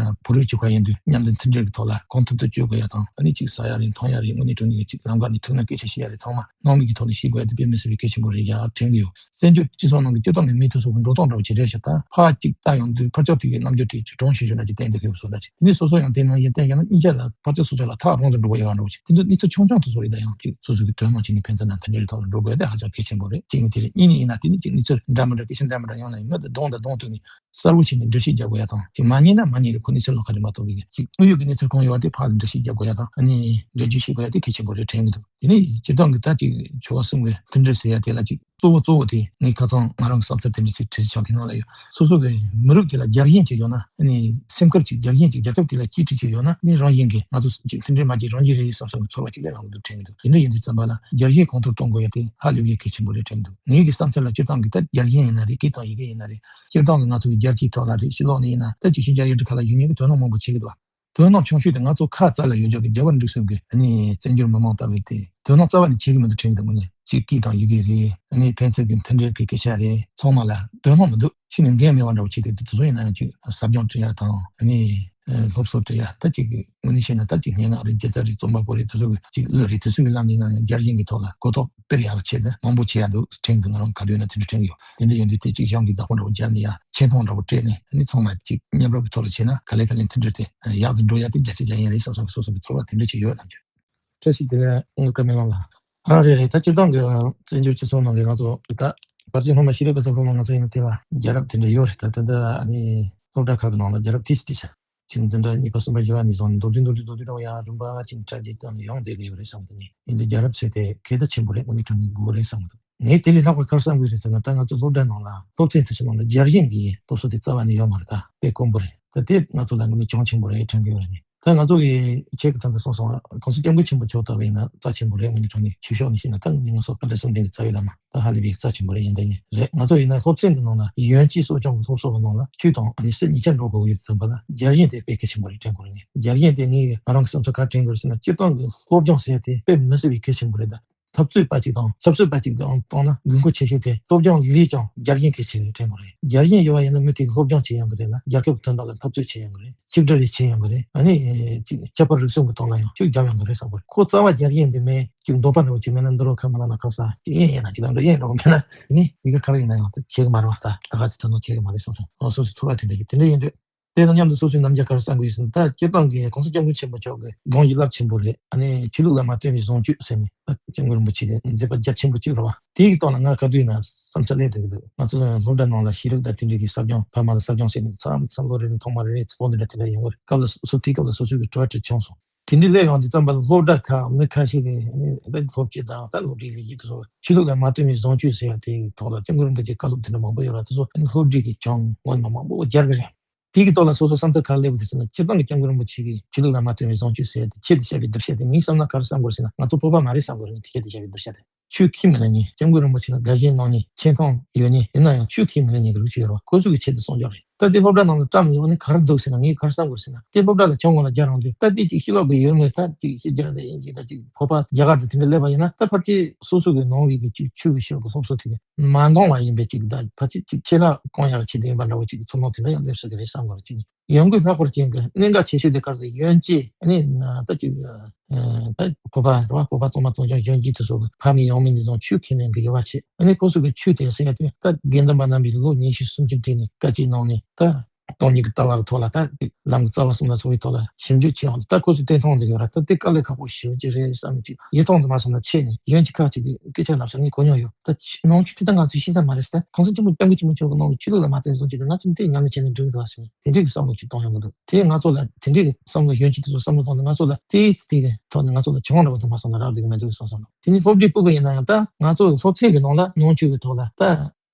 བོད་རིགས་གཅིག་པ་ཡིན་དུས་མཉམ་དུ་མཐུན་སྒྲིལ་གྱི་ཐོག་ལ་གང་ཐུབ་ཐུབ་བྱེད་དགོས་ཡ་དང་། ཨ་ནི་ཅིག་ཟ་ཡ་རེད་འཐུང་ཡ་རེད། དངོས་གནས་དྲང་གནས་ཀྱི་ཅིག་ལམ་ཁ་ནས་ཐུག་ན་སྐད་ཆ་བཤད་ཡ་རེད། ཚང་མ་ནང་མི་གི་ཐོག་ནས་བཤད་དགོས་ཡ་དེ་དཔེ་མི་སྲིད་པའི་གལ་ཆེན་པོ་རེད་ཡ་དྲན་གི་ཡོད། བཙན་བྱོལ་སྤྱི་ཚོགས་ནང་གི་སྤྱིར་བཏང་གི་མི་དེ་ཚོ་གི་འགྲོ་སྟངས་འདྲ་བོ་ཇི་འདྲ་ཞིག་ད་ཕར་གཅིག་ལྟ་ཡོང་དུས་ཕར་ཕྱོགས་དེ་གི་རྣམ་འགྱུར་དེ་ཅིག་གྲུང་ཞིག་ཞུ་ན་ཅིག་བསྟན་བསྡད་ཀྱི་ཡོད་བཟོ་འདྲ་ཅིག་དེ་ནས་སོ་སོ་ཡང་དེ་ནང་བཞིན་བསྟན་ཀྱང་ན་གཉིས་ཆ་ལ་ཕར་ཕྱོགས་ཚུར་ཕྱོགས་ལ་ཐག་རིང་དུ་འགྲོ་གི་ཡོད་འདྲ་བོ་ཅིག་དེ་ཚོ་གནས་ཚུལ་ཆུང་ཆུང་དེ་ཚོ་རེད། ད་ཡང་ཅིག་སོ་སོ་གི་དོན་དངོས་ཅིག་ནས་ཕན་ཚུན་ནང་མཐུན་སྒྲིལ་ཐོག་ལ་འགྲོ་དགོས་དེ་ཧ་ཅང་གལ་ཆེན་པོ་རེད། གཅིག་ནས་དེ་རེད། གཉིས་ནས་ཡིན་ན་དེ་ནས་ཅིག་གནས་ཚུལ་འདྲ་མི་འདྲ་སྐད་ཆ་འདྲ་མི་འདྲ་ཡོང་ན་ཡང་མི་དེ་གདོང་དང་གདོང་ཐུག་ནས་གསལ་པོ་བྱས་ནས་འགྲེལ་བཤད་རྒྱག་དགོས་ཡ་དང་། ཅིག་མ་ཉན་ན་མ་ཉན་རེད། ཁོ་གནས་ཚུལ་ལོགས་ཀ་རེད་མ་གཏོགས་པའི་ཅིག་དངོས་ཡོད་ཀྱི་གནས་ཚུལ་གང་ཡོད་པ་དེ་ཕར་ལ་འགྲེལ་བཤད་རྒྱག་དགོས་ཡ་དང་། ཨ་ནི་འགྲེལ་བརྗོད་བྱེད་དགོས་ཡ་དེ་གལ་ཆེན་པོ་རེད་དྲན་གྱི་འདུག་དེ་ནས་སྤྱིར་བཏང་གི་ད་ཅིག་ཆོལ་ཁ་གསུམ་གྱི་མཐུན་སྒྲིལ་ཟེར་ཡ་དེ་ལ་ཅིག་གཙོ་བོ་གཙོ་བོ་དེ་ངས་ཁ་སང་ང་རང་གི་བསམ་ཚུལ་དེ་འདྲ་ཅིག་བྲིས་བྱུང་། དེ་ནང་ལ་ཡོད། སོ་སོ་གི་མི་རིགས་དེ་ལ་རྒྱལ་ཞེན་ཅིག་ཡོད་ན། ཨ་ནི་སེམས་ཁུར་ཅིག་རྒྱལ་ཞེན་ཅིག་རྒྱལ་ཁབ་དེ་ལ་གཅེས་སྤྲས་ཅིག་ཡོད་ན། ཨ་ནི་རང་བཞིན་གྱིས་ང་ཚོ་ཅིག་མཐུན་སྒྲིལ་མ་བྱེད་རང་བཞིན་རེད་བསམ་བསམ་གྱི་ཚོར་བ་ཅིག་སླེབས་ཡོང་གི་འདུག་དྲན་གྱི་འདུག་དེ་འདྲ་ཡིན་དུས་ཙམ་པ་ལ་རྒྱལ་ཞེན་གང་ཐུབ་གཏོང་དགོས་ཡ་དེ་ཧ་ལས་པའི་གལ་ཆེན་པོ་རེད་དྲན་གྱི་འདུག་ངེད་ཀྱི་བསམ་ཚུལ་ལ་སྤྱིར་བཏང་གི་ད་རྒྱལ་ཞེན་ཡིན་ན་རེད། སྐད་དང་ཡི་གེ་ཡིན་ན་རེད། སྤྱིར་བཏང་གི་ང་ཚོ་གི་རྒྱལ་སྤྱིའི་ཐོག་ལ་རེད། ཕྱི་ལོགས་ནས་ཡིན་ན་ད་ཅིག་ཤེས་བྱ་ཡུལ་གྲུ་ཁག་ལ་ཡོད་མཁན་གྱི་དོ་སྣང་མང་པོ་བྱེད་ཀྱི་འདུག་དོ་སྣང་ཆུང་ཤོས་དེ་ང་ཚོ་ཁ་རྩ་ལ་ཡོད་ཆོག་གི་རྒྱལ་བ་འབྲུག་གསུམ་གྱི་ཨ་ནི་བཙན་བྱོལ་མི་མང་ལྟ་བུ་དེ་དོ་སྣང་རྩ་བ་ནས་བྱེད་ཀྱི་མི་འདུག་དྲན་གྱི་འདུག་དངོས་གནས་ཅིག་སྐད་དང་ཡི་གེ་རེད། ཨ་ནི་ཕན་ཚུན་གྱི་མཐུན་སྒྲིལ་གྱི་སྐད་ཆ་རེད། ཚང་མ་ལ་དོ་སྣང་མི་འདུག་ཕྱི་ནས་འགན་མེད་པ་འདྲ་བོ་བྱེད་དུས་དེ་ཚོ་ཡིན་ན་ཡང་ཅིག་ཟབ་སྦྱོང་སྤྲད་ཡ་དང་། ཨ་ནི་སློབ་གསོ་སྤྲད་ཡ། ད་ཅིག་གི་དངོས་གནས་བཤད་ན་ད་ཅིག་སྙན་ངག་རེད། སྒྱུ་རྩལ་རེད། རྩོམ་པ་པོ་རེད། དེ་ཚོ་གི་ཅིག་གླུ་རེད། དེ་ཚོ་གི་ལམ་ནས་ཡིན་ན་ཡང་རྒྱལ་ཞེན་གྱི་ཐོག་ལ་གོ་རྟོགས་སྤེལ་ཡག་ཆེད་དུ་མང་པོ་བྱེད་ཡ་འདུག་དྲན་གྱི་འདུག་ང་རང་ག་དུས་ཡིན་ན་དེ་འདྲ་དྲན་གྱི་ཡོད། དེ་འདྲ་ཡིན་དུས་དེ་ཅིག་གཞུང་གི་བདག་པོ་འདྲ་བོ་བརྒྱབ་ནས་ཡ་ཆེ་མཐོང་འདྲ་བོ་སྤྲད་ནས། ཨ་ནི་ཚང་མ་ཅིག་མཉམ་རུབ་ཀྱི་ཐོག་ལ་བྱས་ན་ག་ལེ་ག་ལེ་མཐུན་སྒྲིལ་དེ་ཡག་ཏུ་འགྲོ་ཡ་དེ་རྒྱ་ཆེ་རྒྱ་ཡན་རེད་བསམ་བསམ་གྱི་སོ་སོ་གི་ཚོར་བ་དེ་འདྲ་ཅིག་ཡོད་ལབ་རྒྱུ། བཀྲ་ཤིས་བདེ་ལེགས། དངུལ་དཀར་སྨོན་ལམ་ལགས། ཨ་རེད་རེད། ད་སྤྱིར་བཏང་གི་བཙན་བྱོལ་སྤྱི་ཚོགས་ནང་གི་ང་ཚོ་ད་ཕལ་ཆེར་སྔོན་མ་ཤེས་རབ་དགའ་ཚོར་སློབ་མ་ང་ཚོ་ཡིན་ན་དེ་བ་རྒྱལ་རབས་དེ་འདྲ་ཡོད་རེད། ད་ད་ལྟ་ཨ་ནི་སློབ་གྲྭ་ཁག་གི་ནང་ལ་རྒྱལ་རབས་ཏིས་ཏིས་ཅིག་འཛིན་གྲྭ་གཉིས་པ་གསུམ་པ་བཞི་པ་ནས་བཟུང་ནས་མདོར་བསྡུས་མདོར་བསྡུས་མདོར་བསྡུས་འདྲ་བོ་ཡང་རིམ་པ་ཅིག་གྲ་རྒྱས་དང་ཡོང་བསྡད་ཀྱི་ཡོད་རེད་བསམ་གི་འདུག་ཡིན་དུས་རྒྱལ་རབས་ཟེར་དེ་གལ་ཆེན་པོ་རེད། དངོས་གནས་དྲང་གནས་དགོས་རེད་བསམ་གི་འདུག་ངས་དེ་ལས་ལྷག་པར་ག་རེ་བསམ་གི་རེད་ཟེར་ན། ད་ང་ཚོ་སློབ་གྲྭ་ནང་ལ་སློབ་ཚན་དེ་ཚོ་ནང་ལ་རྒྱལ་ཞེན་གྱི་སློབ་གསོ་དེ་རྩ་བ་ནས་ཡོད་མ་རེད། ད་དཔེ་དཀོན་པོ་རེད། ད་དེ་ང་ཚོ་ལ་དངོས་གནས་གྱོང་ཆེན་པོ་རེད་དྲན་གི་ཡོད་རེད། ད་ང་ཚོ་གི་ཁྱེད་ཀྱི་ཐང་གི་སོང་སོང་གོང་ས་སྐྱབས་མགོན་ཆེན་པོ་མཆོག་ལྟ་བུ་ཡིན་ན་རྩ་ཆེན་པོ་རེད། དངོས་གནས་དྲང་གནས་ཆོས་ཕྱོགས་ནས་བཤད་ན་ད་ངས་ང་ཚོ་བཀའ་དྲིན་གསུམ་ལྡན་གྱི་རྩ་བའི་བླ་མ་ད་ཧ་ལས་པའི་རྩ་ཆེན་པོ་རེད། ཡིན་ད་ཡིན་རེད། ང་ཚོ་ཡིན་ན་སློབ་ཚན་གྱི་ནང་ལ་ཡོན་གཅེས་གསོ་སྐྱོང་གི་སློབ་གསོ་གི་ནང་ལ་ཆོས་དང་ཨ་ནི་སྲིད་གཉིས་ཆ་འགྲོ་དགོས་ཡོད་ཙམ་པ་ལ་རྒྱལ་ཞེན་དེ་དཔེ་གལ་ཆེན་པོ་རེད་དྲན་དགོས་རེད། ངས་རྒྱལ་ཞེན་དེ་ངས་ང་རང་གི་བསམ་ཚུལ་ག་རེ་དྲན་དགོས་རེད་ཟེར་ན། སྤྱིར་བཏང་གི་སློབ་སྦྱོང་ཟེར་ཡ་དེ་དཔེ་མི་སྲིད་པའི་གལ་ཆེན་པོ་རེད། ད་འཐབ་རྩོད་པ་ཅིག་དང་འཐབ་རྩོད་པ་ཅིག་དང་བཏང་ན་དགོས་མཁོ་ཆེ་ཤོས་དེ་སློབ་སྦྱོང་ལས་ཀྱང་རྒྱལ་ཞེན་གལ་ཆེ་བའི་དྲན་དགོས་རེད། རྒྱལ་ཞེན་ཡོད་པ་ཡིན་ན་མི་དེ་སློབ་སྦྱོང་བྱེད་ཡོང་གི་རེད་ལ་རྒྱལ་ཁབ་དོན་དག་ལ་འཐབ་རྩོད་བྱེད་ཡོང་གི་རེད། ཆིག་སྒྲིལ་ལས་བྱེད་ཡོང་གི་རེད། ཨ་ནི་ཅིག་ཁྱད་པར་རིག་གཞུང་གི་ཐོག་ལ་ཡང་ཤུགས་རྒྱབ་ཡོང་གི་རེད་བསམ་གི་རེད། ཁོ་རྩ་བ་རྒྱལ་ཞེན་དེ་མེད་ཅིག་འདོད་པ་འདྲ་བོ་ཅིག་མེད་ན། འདི་རུ་ཁ་མ་ལ་ན་ཁ་ས་ཅིག་གཡེང་ཡིན་ན་ཅིག་ལ་འགྲོ་གཡེང་འགྲོ་གི་མེད་ན་ནི་མི་ག་ག་རེ་ཡིན་ན་ཡང་ད་བྱེད་གི་མ་རེད་བ། ད་ད་ག་ཅིག་ད་ནོ་བྱེད་གི་མ་རེད་བསམ་སོང་། ཨོ་སོ་སོ་ཚོར་བ་དེ་འདྲ་ཡོད། དེ་འདྲ་ཡིན་དུས། དེ་དང་མཉམ་དུ་སོ་སོའི་རྣམ་རྒྱལ་ག་རེ་བསམ་གི་ཡོད་ཟེར་ན། ད་སྤྱིར་བཏང་གི་གོང་ས་སྐྱབས་མགོན་ཆེན་པོ་མཆོག་གི་དགོངས་གཞི་རླབས་ཆེན་པོ་རེད། ཨ་ནི་ཆོས་ལུགས་ལ་མ་བརྟེན་པའི་བཟང་སྤྱོད་ཟེར་ནས་ད་སྐྱབས་མགོན་རིན་པོ་ཆེ་གི་མཛད་པ་རྒྱ་ཆེན་པོ་གཅིག་རེད་བ། དེའི་ཐོག་ལ་ང་ག་དུས་ཡིན་ན་བསམ་འཆར་སླེབས་བསྡད་ཀྱི་འདུག་ང་ཚོ་ལ་སློབ་གྲྭ་ནང་ལ་ཤེས་རིག་དང་དེ་འདྲའི་གི་ཟབ་སྦྱོང་ཕ་མ་ལ་ཟབ་སྦྱོང་བྱས་ནས་མཚམས་མཚམས་ལོ་རེ་རེ་ཐོག་མ་རེ་རེ་ཚོགས་འདུ་འདྲ་དེ་འདྲ་ཡོང་གི་རེད། སྐབས་ལ་སོ་དེའི་སྐབས་ལ་སོ་སོའི་གི་དྲི་བ་དྲིས་བྱུང་སོང་། དེ་འདྲའི་སླེབས་ཡོང་དུས་ཙམ་པ་ལ་སློབ་གྲྭ་ཁག་མི་ཁ་ཤས་ཀྱིས་ཨ་ནི་སློབ་སྤྱི་དང་ད་སློབ་གྲྭའི་ལས་བྱེད་དེ་ཚོ་ཆོས་ལུགས་ལ་མ་བརྟེན་པའི་བཟང་སྤྱོད་ཟེར་ཡ་དེའི་ཐོག་ལ་སྐྱབས་མགོན་རིན་པོ་ཆེའི་བཀའ་སློབ་དེ་འདྲ་མང་པོ་ཡོད་ར། དེ་ཚོ་ཨ་ནི་སློབ་ཁྲིད་ཀྱི་གྱོང་ངོས་ནས་མང་པོ་སྦྱར་གི་རེད། དེ་གི་ཐོག་ལ་སོ་སོ་བསམ་ཚུལ་ག་རེ་སླེབས་འདུག་ཟེར་ན། སྤྱིར་བཏང་གི་སྐྱབས་མགོན་རིན་པོ་ཆེ་གིས་ཆོས་ལུགས་ལ་མ་བརྟེན་པའི་བཟང་སྤྱོད་ཟེར་ཡ་དེ་ཆེད་དུ་བཤད་པའི་གཏམ་བཤད་དེ་ངས་བསམ་ན་ག་རེ་བསམ་དགོས་རེད་ཟེར་ན། ང་ཚོ་བོད་པ་མ་རེད་བསམ་དགོས་རེད། ཆེད་དུ་བཤད་པའི་གཏམ་བཤད་དེ། ཆོས་ཁས་མི་ལེན་མཁན། སྐྱབས་མགོན་རིན་པོ་ཆེ་ལ་དགའ་ཞེན་གནང་མཁན། ཆེ་མཐོང་ཡོད་མཁན། ཡིན་ན་ཡང་ཆོས་ཁས་མི་ལེན་མཁན་གྱི་ལུགས་ཤིག་ཡོད་རེད་བ། ཁོ་ཚོ་གི་ཆེད་དུ་གསུང་རྒྱུ་རེད། ད་དེ་སློབ་གྲྭ་ནང་ལ་བཀྲམ་ཡོང་ནས་ག་རེ་འདུག་ཟེར་ན། ངས་ག་རེ་བསམ་དགོས་ཟེར་ན། དེ་སློབ་གྲྭ་ལ་ཆང་ངོ་ལ་རྒྱག་རང་དུས་ད་དེ་ཅིག་ཕྱི་ལོགས་ཀྱི་ཡུལ་ངོས་ད་ཅིག་ཕྱི་རྒྱལ་ལ་ཡིན་གྱི་ད་ཅིག་བོད་པ་རྒྱ་གར་དུ་དེ་འདྲ་སླེབས་པ་ཡིན་ན། ད་ཕལ་ཆེར་སོ་སོ་གི་ནང་བའི་གི་ཅིག་ཆོས་ཀྱི་ཤོག་གི་སློབ་གསོ་དེ་མ་འདང་བ་ཡིན་པའི་ཅིག་ད་ཕལ་ཆེར་ཅིག་ཆད་ལྷག་གཏོང་ཡག་ཆེད་དུ་ཡིན་པ་འདྲ་བོ་ཅིག་གི་ཚོར་སྣང་དེ་འདྲ་ཡང་སླེབས་སྲིད་ཀྱི་རེད་བསམ་གི་རེད། ཅིག་ཡོང་སྒོའི་ལྷག་པར་ཅན་གྱི་གནད་འགག་ཆེ་ཤོས་དེ་ག་རེ་ཟེར། ཡོན་ཅེ་ནི་ད་ཅིག་ཨ་ད་བོད་པ་རེད་བ། བོད་པ་གཙང་མ་གཙང་རྐྱང་གཞོན་སྐྱེས་དེ་ཚོ་གི་ཕ་མེས་ཡང་མེས་ནས་བཟུང་ཆོས་ཁས་ལེན་གི་ཡོད་པ་བྱས། ཨ་ནི་ཁོ་ཚོ་གི་ཆོས་དེ་ཟེར་ཡ་དེ་ད་དགེ་འདུན་པ་རྣམ་པས་ལོ་ཉི་ཤུ་སུམ་ཅུ་བསྒྲིལ་ནས་དཀའ་སྤྱད་གནང་ནས་ད་ སྟོང་ཉིད་ཀྱི་ལྟ་བ་གི་ཐོག་ལ་ད་ལམ་གྱི་རྩ་བ་གསུམ་ལ་སོགས་པའི་ཐོག་ལ་ཞིབ་འཇུག་བྱེད་ཡོང་དུས། ད་ཁོ་ཚོས་བསྟན་ཐོག་འདི་ཡོད་ར། ད་དེ་དཀའ་ལས་ཁག་པོ་ཞེ་པོ་ཅིག་རེད་བསམ་གྱི། ཡིད་ཐོག་ཏུ་མ་སོང་ན་ཆེ་ནས་གཞན་གྱི་ཁ་ཅིག་གི་སྐད་ཆ་ལབ་ས་ངས་གོ་མྱོང་ཡོད། ད་ནང་ཆོས་དེ་ད་ང་ཚོས་ཤེས་ས་མ་རེད་ཟེར། ད་གོང་ས་ཆེན་པོ་སྐྱབས་མགོན་ཆེན་པོ་མཆོག་གི་གནང་བའི་ཆོས་ལུགས་ལ་མ་བརྟེན་སོང་ཅིག་ད་ང་ཚོས་དེ་ཉམས་ལེན་བྱས་ནས་འགྲོ་གི་འདུག་ཟེར་ནས་དེ་འདྲའི་གི་བསམ་བློ་ཅིག་གཏོང་ཡོང་གི་འདུག་དེ་ང་ཚོ་ལ་དེ་འདྲའི་གི་བསམ་བློ་ཡོན་གྱི་དེ་ཚོ་བསམ་བློ་གཏོང་དུས། ང་ཚོ་ལ་དེའི་ཚེ་དེ་གི་ཐོག་ནས་ང་ཚོ་ལ་གྱོང་འདྲ་བོ་དང་མ་སོང་ན་རག་འདུག་གི་མི་འདུག་བསམ་སོང་། དེ་ནས་སློབ་ཁྲིད་སྤུ་གུ་ཡིན་ན་ཡང་ད་ང་ཚོ་སློབ་ཚན་གི་ནང་ལ་ནང་ཆོས་ཀྱི་ཐོག་ལ་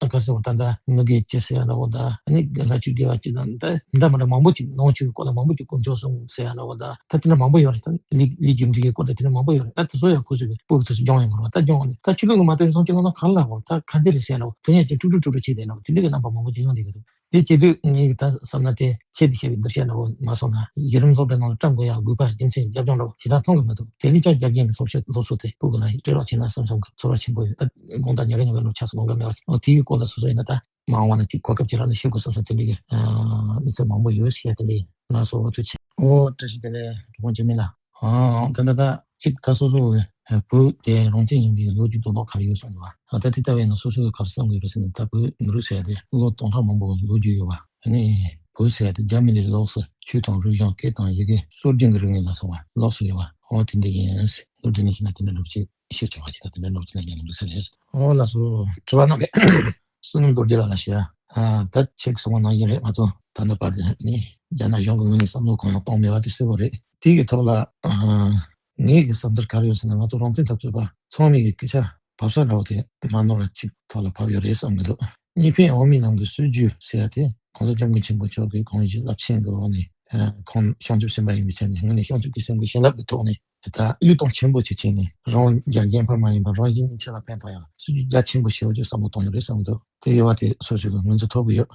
ད་ག་རེ་ཟེར་བ། ད་ལྟ་ནུ་གེ་ཅི་ཟེར་ཡ་འདྲ་བོ་དང་། ཨ་ནི་ལྷ་ཆོས་དགེ་བ་ཅི་དང་། ད་འདྲ་མི་འདྲ་མང་པོ་ཅིག་ནང་ཆོས་ཀྱི་སྐོར་ལ་མང་པོ་ཅིག་དཀོན་མཆོག་གསུམ་ཟེར་ཡ་འདྲ་བོ་དང་། ད་དེ་འདྲ་མང་པོ་ཡོད་རེད། ད་ལས་ལས་རྒྱུ་འབྲས་ཀྱི་སྐོར་ལ་དེ་འདྲ་མང་པོ་ཡོད་རེད། ད་དེ་ཚོ་ཡང་ཁོ་ཚོས་སྤུ་གུ་དེ་ཚོ་སྦྱོང་ཡོང་གི་རེད་བ། ད་སྦྱོང་ནས་ད་ཆོས་ལུགས་ལ་མ་བརྟེན་སོང་ཅིག་ལ་ན་ག་རེ་ལབ་དགོས། ད་ག་འདྲ་རེད་ཟེར་ཡ་འདྲ་བོ། དོན་ཡང་ཅིག་དཀྲུག་དཀྲུག་དཀྲུག་དཀྲུག་བྱས་བསྡད་འདྲ་བོ། དེ་འདྲ་གི་རྣམ་པ་མང་པོ་ཅིག་ཡོང་བསྡད་ཀྱི་འདུག་དེ་བྱེད་དུས་ངེད་ཀྱིས་ད་བསམ་ན་དེ་ཆེད་དུ་བཤད་པའི་འདུ་ཤེས་འདྲ་བོ་མ་སོང་ན། གཞི་རིམ་སློབ་གྲྭའི་ནང་ལ་བཀྲམ་དགོས་ཡག་དགོས་པ། རྒྱུ་མཚན་རྒྱབ་ལྗོངས་འདྲ་བོ་ཞེ་དྲག་མཐོང་གི་མི་འདུག་དེ་ལས་ཀྱང་རྒྱ་སྐད་ཀྱི་སློབ་གསོ། སློབ་གསོ་དེ་སྤུ་གུ་ལ་སྤྲད་རོགས་བྱས་ན་བསམ་བསམ་གྱི་ཚོར་བ་ཆེན་པོ་ཡོད། ད་དགོང་དག་ཉལ་ག་ཉལ་ག་ལོ་ཆགས་སོང་། དགོང་དག་མེད་པ། ཨོ་དེའི་སྐོར་ལ་སོ་སོ་ཡིན་ན་ད་མ་འོངས་པ་ན་ཅིག་གོ་སྐབས་ཅིག་རག་ན་ཤེས་དགོས་བསམ་སོང་། དེ་འདྲ་གི་ཨ་གནས་ཚུལ་མང་པོ་ཡོད་ཟེར་ཡ་དེ་འདྲ་ཡིན། ལགས་སོ། ཐུགས་རྗེ་ཆེ། ཨོ་བཀྲ་ཤིས་བདེ་ལེགས། གྲོགས་པོ་འཇིགས་མེད་ལགས། ཨ་ག་ད་ད་ཅིག་ད་སོ་སོ་གི་བོད་དེ་རང་བཙན་ཡིན་པའི་ལོ་རྒྱུས་རྡོག་རྡོག་ག་རེ་ཡོད་གསུངས་འདུག་བ། ད་དེ་ལྟ་བས་ན་སོ་སོ་གི་ག་རེ་བསམ་གི་ཡོད་རེད་ཟེར་ན། ད་བོད་མི་རིགས་ཟེར་ཡ་དེ་ལོ་སྟོང་ཕྲག་མང་པོ་ལོ་རྒྱུས་ཡོད་བ། ཨ་ནི་བོད་ཟེར་ཡ་དེ་རྒྱ་མི་ལས་ལོགས་སུ་ཆོས་དང་རིག་གཞུང་། སྐད་དང་ཡི་གེ། སྲོལ་རྒྱུན་གྱི་རིག་གནས་ལ་སོགས་པ་ལོགས་སུ་ཡོད་བ། འོ་དེ་འདྲ་ཡིན། ལོ་རྒྱུས་ནས་བཤད་ན་དེ་འདྲ་འདྲ་པོ་ཅིག་ཤེས་ཆོག་པ་ཅིག་ད་དེ་འདྲ་འདྲ་པོ་ཅིག་ལ་ཉན་འདུག་ས་རེད། འོ་ལགས་སོ། དྲི་བ་གནང་མཁན་བསོད་ནམས་རྡོ་རྗེ་ལགས་ལ་ཞུ་ཡ། ཨ་ད་ཁྱེད་ཀྱིས་གསུངས་པ་ནང་བཞིན་རེད། ང་ཚོ་ད་ལྟ་བར་དུ་ནི་རྒྱ་ནག་གཞུང་གི་ངོས་ནས་བསམ་བློ་གང་ཡང་གཏོང་མེད་པ་དེ་གསལ་པོ་རེད། དེ་གི་ཐོག་ལ་ཨ་ངེད་ཀྱི་བསམ་ཚུལ་ག་རེ་ཡོད་ཟེར་ན། ང་ཚོ་རང་བཙན་འཐབ་རྩོད་པ་ཚང་མས་ཀྱི་སྐད་ཆ་བབས་ས་འདྲ་བོ་དེ་མ་ནོར་བ་ཅིག་ཐོག་ལ་བབས་ཡོད་རེད་བསམ་གྱི་འདུག་གཉིས་ཕན་འོག་མིན་ནང་གི་སྲོལ་རྒྱུན་ཟེར་ཡ་དེ་གོང་ས་སྐྱབས་མགོན་ཆེན་པོ་མཆོག་གི་དགོངས་གཞི་རླབས་ཆེན་གྱི་འོག་ནས། ཨ་ཁོང་བྱང་ཆུབ་སེམས་དཔའ་ཡིན་པའི་ཆ་ནས། དངོས་གནས་བྱང་ཆུབ་ཀྱི་སེམས་ཀྱི་བྱིན་རླབས་ཀྱི་ཐོག་ནས། ད་བློས་གཏོང་ཆེན་པོ་ཅིག་བྱས་ནས། རང་རྒྱལ་རྒྱལ་ཕམ་མ་ཡིན་པར་རང་གཞན་གཉིས་ཆ་ལ་ཕན་ཐོགས་ཡག་སྲིད་ཇུས་རྒྱ་ཆེན་པོ་ཞེ་པོ་ཅིག་བསམ་བློ་གཏོང་ཡོད་རེད་བསམ་གྱི་འདུག་དེ་ཡོད་པ་དེ་སོ་སོ་གི་ངོས་འཛིན་ཐོབ་གི་ཡོད།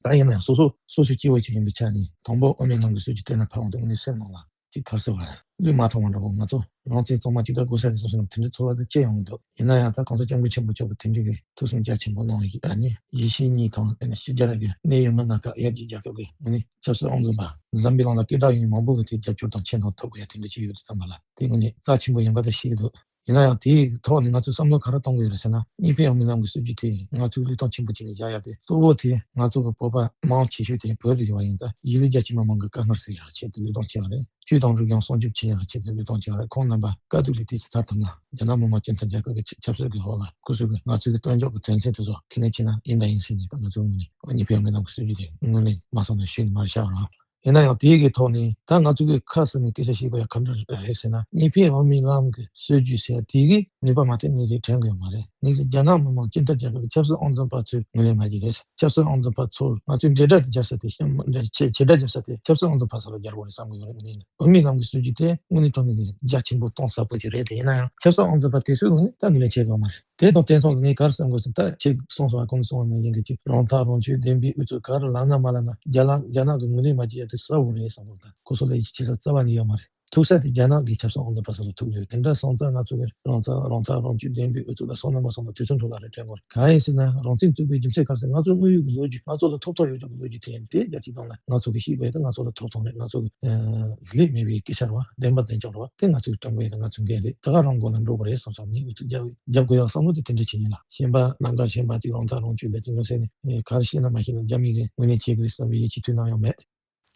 ད་ཡིན་ན་ཡང་སོ་སོ་སོ་སོ་སྐྱེ་བོ་ཅིག་ཡིན་པའི་ཆ་ནས། དང་པོ་འོག་མིན་ནང་གི་སྲོལ་རྒྱུན་བལྟས་ན་ཕ་འོང་དུས་དངོས་གནས་སེམས་ནང་ལ་ཅིག་ག་རེ་ཟེར་བ། བློས་མ་ཐོངས་པ་འདྲ་བོ། ང་ཚོ་རང་བཙན་གཙང་མ་ཅིག་ད་དགོས་ས་རེད་བསམ་སོང་། དེ་འདྲའི་ཚོར་བ་དེ་སྐྱེ་ཡོང་གི་འདུག་ཡིན་ན་ཡང་ད་གོང་ས་སྐྱབས་མགོན་ཆེན་པོ་མཆོག་གིས་དེ་འདྲའི་གི་ཐུགས་སེམས་རྒྱ་ཆེན་པོ་གནང་ཡོད། ཨ་ནི་ཡེ་ཤུའི་གཉིས་དང་། ཨ་ནི་ཕྱི་རྒྱལ་གྱི་གནད་ཡོད་མི་སྣ་ཁག་དབྱར་གྱི་རྒྱལ་ཁབ་ཀྱི་ཨ་ནི་ཆབ་སྲིད་དབང་འཛིན་པ། འཛམ་བུའི་གླིང་ལ་སྐད་གྲགས་ཡོད་མཁན་མང་པོ་གི་དེ་རྒྱབ་སྐྱོར་དང་ཆེ་མཐོང་ཐོབ་དགོས་ཡ་དེ་འདྲ་ཅིག་ཡོད་དུས་ཙམ་པ་ལ། དེ་དངོས་གནས་རྩ་ཆེན་པོ་ཡིན་པ་དེ་ཤེས་ཀྱི་འདུག་ཡིན་ན་ཡང་དེའི་ཐོག་ནས་ང་ཚོས་བསམ་བློ་ག་རེ་གཏོང་དགོས་ཡོད་རེད་ཟེར་ན། གཉིས་ཕན་འོག་མིན་ནང་གི་སྲོལ་རྒྱུན་དེ་ང་ཚོས་བློས་གཏོང་ཆེན་པོ་བྱས་ནས་བཞག་ཡ་དེ། གཙོ་བོ་དེ་ང་ཚོ་གི་བོད་པ་མང་ཆེ་ཤོས་དེ་བོད་དུ་ཡོད་པ་ཡིན་ཙང་། གཞིས་ལུས་རྒྱ་ཆེ་མི་མང་གི་དཀའ་ངལ་སེལ་ཡག་ཆེད་དུ་བློས་གཏོང་བྱས་པ་རེད། ཆོས་དང་རིག་གཞུང་སྲུང་སྐྱོབ་བྱེད་ཡག་ཆེད་དུ་བློས་གཏོང་བྱས་པ་རེད། ཁོང་རྣམ་པ་དཀའ་སྡུག་ལས་དུས་སུ་ཐར་ཐུབ་ན། རྒྱ་ནག་མི་དམངས་སྤྱི་མཐུན་རྒྱལ་ཁབ་ཀྱི་ཆ་ཆབ་སྲིད་ཀྱི་འོག་ལ་སྐུ་གཟུགས་ཀྱི་ང་ཚོའི་གི་སྟོན་ཕྱོགས་ཀྱི་དོན་ཚན་དེ་ཚོ་ཁས་ལེན་བྱས་ན་ཡིན་དང་ཡིན་ཟེར་ནས། ད་ང་ཚོའི་ངོས་ནས་གཉིས་ཕན་འོག་མིན་ནང་གི་སྲོལ་རྒྱུན་དེ་དངོས་གནས་མ་བསམ་ན་ཤུལ་ནས་མར་བཞག་རོགས། ཡིན་ན་ཡང་དེའི་གི་ཐོག་ནས་ད་ང་ཚོ་གི་ཁ་གསལ་ནས་སྐད་ཆ་བཤད་པ་ཡང་ག་འདྲ་རེད་ཟེར་ན། གཉིས་ཕན་འོག་མིན་ལམ་གྱི་སྲོལ་རྒྱུན་ཟེར་དེ་གི་ནུས་པ་མ་གཏོགས་ངས་རེ་དྲན་གི་ཡོད་མ་རེད། ངས་རྒྱ་ནག་མི་དམངས་སྤྱི་མཐུན་རྒྱལ་ཁབ་ཀྱི་ཆབ་སྲིད་དབང་འཛིན་པ་ཚོས་ངོས་ལེན་མ་བྱས་རེད། ཆབ་སྲིད་དབང་འཛིན་པ་ཚོར་ང་ཚོས་འབྲེལ་སྒྲ་རྒྱག་ས་དེ། བྱེད་སྒྲ་རྒྱག་ས་དེ་ཆབ་སྲིད་དབང་འཛིན་པ་ཚོ་ལ་སྦྱར་དགོས་རེད་བསམ་གི་ཡོད་རེད། ངས་འོག་མིན་ལམ་གྱི་སྲོལ་རྒྱུན་དེ་དངོས་གནས་དྲང་གནས་ཀྱི་རྒྱ་ཆེན་པོ་གཏོང་ཟབ་པོ་ཅིག་རེད། དེ་ཡིན་ན་ཡང་ཆབ་སྲིད་དབང་འཛིན་པ་དེ་ཚོའི་ངོས་ནས་ད་ངོས་ལེན་བྱེད་དགོས་མ་རེད། དེ་དང་དེ་མཚུངས་ངས་ག་རེ་བསམ་དགོས་ཟེར། ད་ཁྱེད་གསུངས་སོང་བ། གོང་གསུངས་པ་ནང་བཞིན་གྱི་ཅིག་རང་ཐག་རང་གཅོད་བདེན་པའི་ཨུ་ཚུགས་ག་རེ་ལབ་ན་མ་ལབ་ན། རྒྱ་ལ་རྒྱ་ནག་གི་ངོས་ལེན་མ་བྱེད་ཡ་དེ་གསལ་བོ་རེད་བསམ་གི་འདུག་ད་ཁོ་ཚོ་ལ་ཡིད་ཆེས་ས་རྩ་བ་ནས་ཡོད་མ་རེད། ཐུག་ས་དེ་རྒྱ་ནག་གི་ཆབ་སྲིད་དབང་འཛིན་པ་ཚོ་ལ་ཐུག་ཡོད། དེ་འདྲ་སོང་ཙང་ང་ཚོ་གི་རང་ཐག་རང་ཐག་རང་གཅོད་བདེན་པའི་ཨུ་ཚུགས་ལ་སོང་ན་མ་སོང་ན་དུས་ཚོད་འཕྲོ་བརླག་རེད་དྲན་གི་རེད། གང་ཡིན་ཟེར་ན་རང་བཙན་བཙུགས་པའི་རྒྱུ་མཚན་ག་རེ་ཟེར། ང་ཚོ་དངོས་ཡོད་ཀྱི་ལོ་རྒྱུས། ང་ཚོ་ལ་ཐོབ་ཐང་ཡོད་ཀྱི་ལོ་རྒྱུས་དེ་ཡིན། དེ་རྒྱ་ཆེ་སྟོང་ལ་ང་ཚོ་གི་ཤེས་དགོས་ཡ་དེ་ང་ཚོ་ལ་ཐོབ་ཐང་རེད། ང་ཚོ་གི་ལས་མེད་པའི་སྐད་ཆ་རེད་བ། བདེན་པ་བདེན་རྐྱང་རེད་བ། དེ་ང་ཚོས་སྟོན་དགོས་ཡ་དེ་ང་ཚོའི་འགན་རེད། དེ་ག་རང་མགོ་ལ་འགྲོ་དགོས་རེད་བསམ་སོང་། ངས་ཨུ་ཚུགས་རྒྱབ་རྒྱབ་དགོས་ཡ་བསམ་བློ་དེ་དེ་འདྲ་བྱེད་ཉིན་ལ། གཞན་པ་ནམ་མཁའ་གཞན་པ་ཅིག་རང་ཐག་རང་གཅོད་ལས་ཅིག་ཟེར་ནས་ག་རེ་བཤད་ན་མ་ཤེས་ན། རྒྱ་མི་གིས་ངོས་ལེན་བྱེད་ཀྱི་རེད་བསམ་པའི་ཡིད་ཆེས་དུས་ནམ་ཡང་མེད།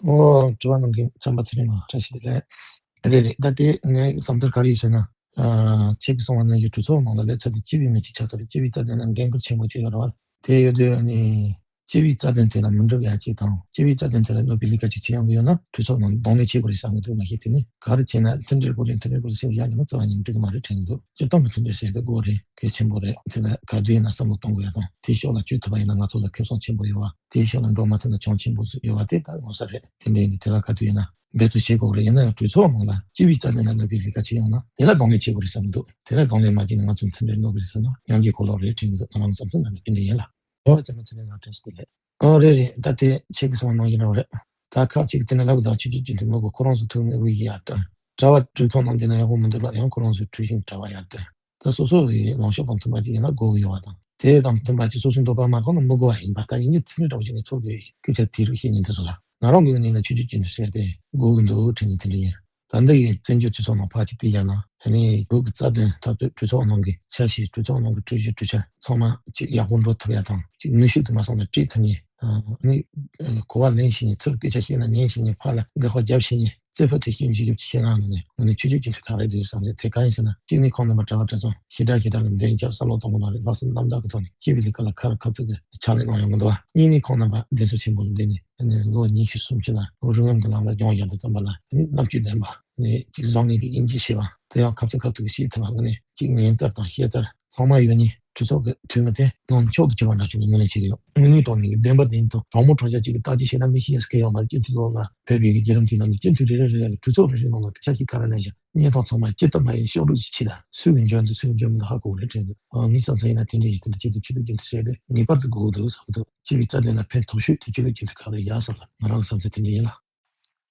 ཨོ། དྲི་བ་གནང་མཁན་ཚན་པ་ཚེ་རིང་ལགས་བཀྲ་ཤིས་བདེ་ལེགས། རེད་རེད། ད་དེ་ངའི་བསམ་ཚུལ་ག་རེ་ཡོད་ཟེར་ན། ཨ་ཁྱེད་ཀྱིས་གསུངས་པ་ནང་བཞིན་གྲོས་ཚོགས་ནང་ལ་སླེབས་ཚར་དུས་སྤྱི་པའི་མི་གཅིག་ཆགས་ཚར་རེད། སྤྱི་པའི་རྩ་དོན་ལ་འགན་ཁུར་ཆེན་པོ་གཅིག་ཡོད་རེད་བ། དེ་ཡོད་དུས་ཨ་ནི་སྤྱི་པའི་རྩ་དོན་དེ་ལ་མི་འགྲིག་ཡ་གཅིག་དང་། སྤྱི་པའི་རྩ་དོན་དེ་ལ་གནོད་པའི་ལས་ཀ་གཅིག་བྱེད་ཡོང་གི་ཡོད་ན་གྲོས་ཚོགས་ནང་གདོང་ལེན་བྱེད་དགོས་རེད་བསམ་གི་འདུག་མ་གཞི་དེ་ནི་ག་རེ་བྱས་ན་མཐུན་སྒྲིལ་དགོས་རེད། མཐུན་སྒྲིལ་དགོས་རེད་ཟེར་ཡ་ཡིན་ན་རྩ་བ་ཉིད་འགྲིག་གི་མ་རེད་དྲན་གི་འདུག་སྤྱིར་བཏང་གི་མཐུན་སྒྲིལ་ཟེར་དེ་དགོས་རེད། གལ་ཆེན་པོ་རེད། དེ་ལ་ག་དུས་ཡིན་ན་བསམ་བློ་གཏོང་དགོས་ཡ་དང་། དེའི་ཕྱོགས་ལ་བསྐྱོད་ཐུབ་པ་ཡིན་ན་ང་ཚོ་ལ་ཁེ་བཟང་ཆེན་པོ་ཡོད་བ། དེའི་ཕྱོགས་ལ་འགྲོ་མ་ཐུབ་ན་གྱོང་ཆེན་པོ་ཡོད་བ། དེ་ད་ངོ་ཚ་རེད། དེ་འདྲ་ཡིན་དུས་དེ་ལ་ག་དུས་ཡིན་ན་འབད་རྩོལ་བྱེད་དགོས་རེད། ཡིན་ན་ཡང་གྲོས་ཚོགས་ནང་ལ་སྤྱི་པའི་རྩ་དོན་ལ་གནོད་པའི་ལས་ཀ་བྱེད་ཡོང་ན་དེ་ལ་གདོང་ལེན་བྱེད་དགོས་རེད་བསམ་གི་འདུག་དེ་ལ་གདོང་ལེན་མ་བྱས་ན་ང་ཚོ་མཐུན་སྒྲིལ་གནོད་གི་རེད་བསམ་ན་ཡང་བསྐྱར་གོ་ལོག་རེད་དྲན་གི་འདུག་ང་རང་བསམ་ཚུལ་ནང་ལ་དེ་འདྲ་ཡིན་ལ། ཨོ་རེད་རེད། ད་དེ་ཁྱེད་ཀྱིས་གསུངས་པ་ནང་བཞིན་རེད། ད་ཁག་ཅིག་དེ་ནས་ལབ་དང་ཆུ་ཆུ་ཅི་འདྲ་མི་དགོས། ཁོ་རང་ཚོ་ཐུག་ནས་དབུས་ཡར་བཏོན། གྲྭ་བ་གྲོས་ཚོགས་ནང་འདི་ན་ཡག་པོ་མི་འདུག་ལབ་ཡང་ཁོ་རང་ཚོའི་གྲོས་གཞི་གྲྭ་བ་ཡར་བཏོན། ད་སོ་སོ་གི་ལངས་ཕྱོགས་དང་མཐུན་པ་ཅིག་ཡིན་ན་དགོས་ཀྱི་ཡོད་པ་དང་། དེ་དང་མཐུན་པ་ཅིག་སོ་སོའི་འདོད་པ་མ་ཁོ་ན་མི་དགོས་པ་ཡིན་པ། ད་ཡིན་གྱི་མཐུན་སྒྲིལ་འདྲ་བོ་ཅིག་ངས་ཚོར་གི་ཡོད། སྐད་ཆ་དེ་རིགས་བཤད་ཉིན་དེ་ཚོ་ལ་ང་རང་གི་ངོས་ནས་ཆུ་ཆུ་ཅི་འདྲ་ཟེར་ཏེ་དགོས་ཀྱི་འདུག་དྲན་གྱི་དེ་འདྲ་ཡིན། ད་འདི་ཡི་བཙན་བྱོལ་སྤྱི་ཚོགས་ནང་ཕར་ཅིག་བལྟས་ཡ་ན། ཨ་ནི་བོད་ཀྱི་རྩ་དོན་འཐབ་རྩོད་གྲོས་ཚོགས་ནང་གི་འཆར་གཞི། གྲོས་ཚོགས་ནང་གི་གྲོས་གཞི་གྲོས་འཆར་ཚང་མ་ཅིག་ཡག་པོ་འགྲོ་ཐུབ་ཡ་དང་། ཅིག་ནུས་ཤུགས་དུ་མ་སོང་ན་སྤྲད་ཐུབ་མཁན། ནི་གོ་བ་ལེན་ཤེས་ནས། ཚུར་སྐད་ཆ་བཤད་ན་ཉན་ཤེས་ནས། ཕར་ལ་དགག་པ་རྒྱབ་ཤེས་ནས། རྩེ་ཕུད་དེ་སྐྱོན་བརྗོད་རྒྱབ་ཀྱི་ཤེས་ངང་ནས། ང་ནི་ཆོས་བརྒྱུད་སྤྱི་འཐུས་ག་རེ་འདུག་བསམ་སྟེ། དེ་གང་ཡིན་ཟེར་ན། གཅིག་ནི་ཁོང་རྣམ་པ་གྲྭ་བ་གྲྭ་ཚང་ཞེ་དྲག་ཞེ་དྲག་གི་འདོན་རྒྱབ་བསམ་བློ་གཏོང་གི་མ་རེད། ལྷག་བསམ་རྣམ་དག་གི་ཐོག་ནས་སྐྱིད་པའི་ལས་ཀ་ལ་ཁ་ར་ཁ་ཐུག་གི་ཕྱག་ལས་གནང་ཡོང་གི་འདུག་བ། གཉིས་ནི་ཁོང་རྣམ་པ་གདན་ས་ཆེན་པོ་ལ་འདི་ནས་ནི་ལོ་ཉི་ཤུ་སུམ་ཅུ་ལ་རིང་ལམ་གྱི་ལམ་ལ་སྦྱོང་བཞག་དུས་ཙམ་པ་ལ་ནི་རྣམ་དཔྱོད་ལྡན་པ། ནི་གཅིག་བཟང་ངན་གྱི་དབྱེ་འབྱེད་ཤེས་པ། དེ་ཡང་ཁ་ཐུག་ཁ་ཐུག་གི་ཤེས་ཐུབ་པ། ནི་གཅིག་ཉན་ཚར་དང་ཤེས་ཚར་ཚང་མ་ཡོད་ནི་གྲོས་ཚོགས་ཀྱི་འཐུས་མི་དེ་ནང་མཆོག་ཏུ་གྱུར་བ་འདྲ་ཆུང་ངུ་ལས་བྱེད་ཀྱི་ཡོད། དངོས་གནས་དྲང་གནས་བདེན་པ་བདེན་དོན་དྲང་མོ་དྲང་བཞག་ཅིག་གི་བརྟག་དཔྱད་བྱས་ན་མི་ཤེས་ཡ་སྐད་ཡོད་མ་རེད། སྤྱི་འཐུས་ཚོགས་ལ་ཕེབས་པའི་བརྒྱུད་རིམ་དེའི་ནང་ནས་སྤྱི་འཐུས་རེ་རེ་རེ་ལ་གྲོས་ཚོགས་རེ་རེ་ནང་ལ་སྐད་ཆ་ཞིག་ག་རེ་གནང་ཡང་སྙན་ཐོག་ཚང་མ་སྐྱིད་སྡུག་མ་ཡིན་ཤོག་སྒྲུབ་ཅིག་བྱེད་དང་། སུས་ཀྱི་འཇོན་འདུག་སུས་ཀྱི་འཇོན་མི་འདུག་ཧ་གོ་རེད་དྲན་འདུག་ཨ། ངའི་བསམ་ཚུལ་ཡིན་ན་དེ་འདྲ་ཡིན། དེ་འདྲ་བྱེད་དུས་ཆོས་ལུགས་སྤྱི་འཐུས་བྱས་ཏེ་ངེས་པར་དུ་དགོས་འདུག་བསམ་འདུག་སྤྱི་པའི་རྩ་དོན་ལ་ཕན་ཐོགས་ཤོས་དེ་ཆོས་ལུགས་སྤྱི་འཐུས་ཁག་རེད་ཡ་བསམ་ལ་ང་རང་བསམ་ཚུལ་དེ་འདྲ་ཡིན་ལ།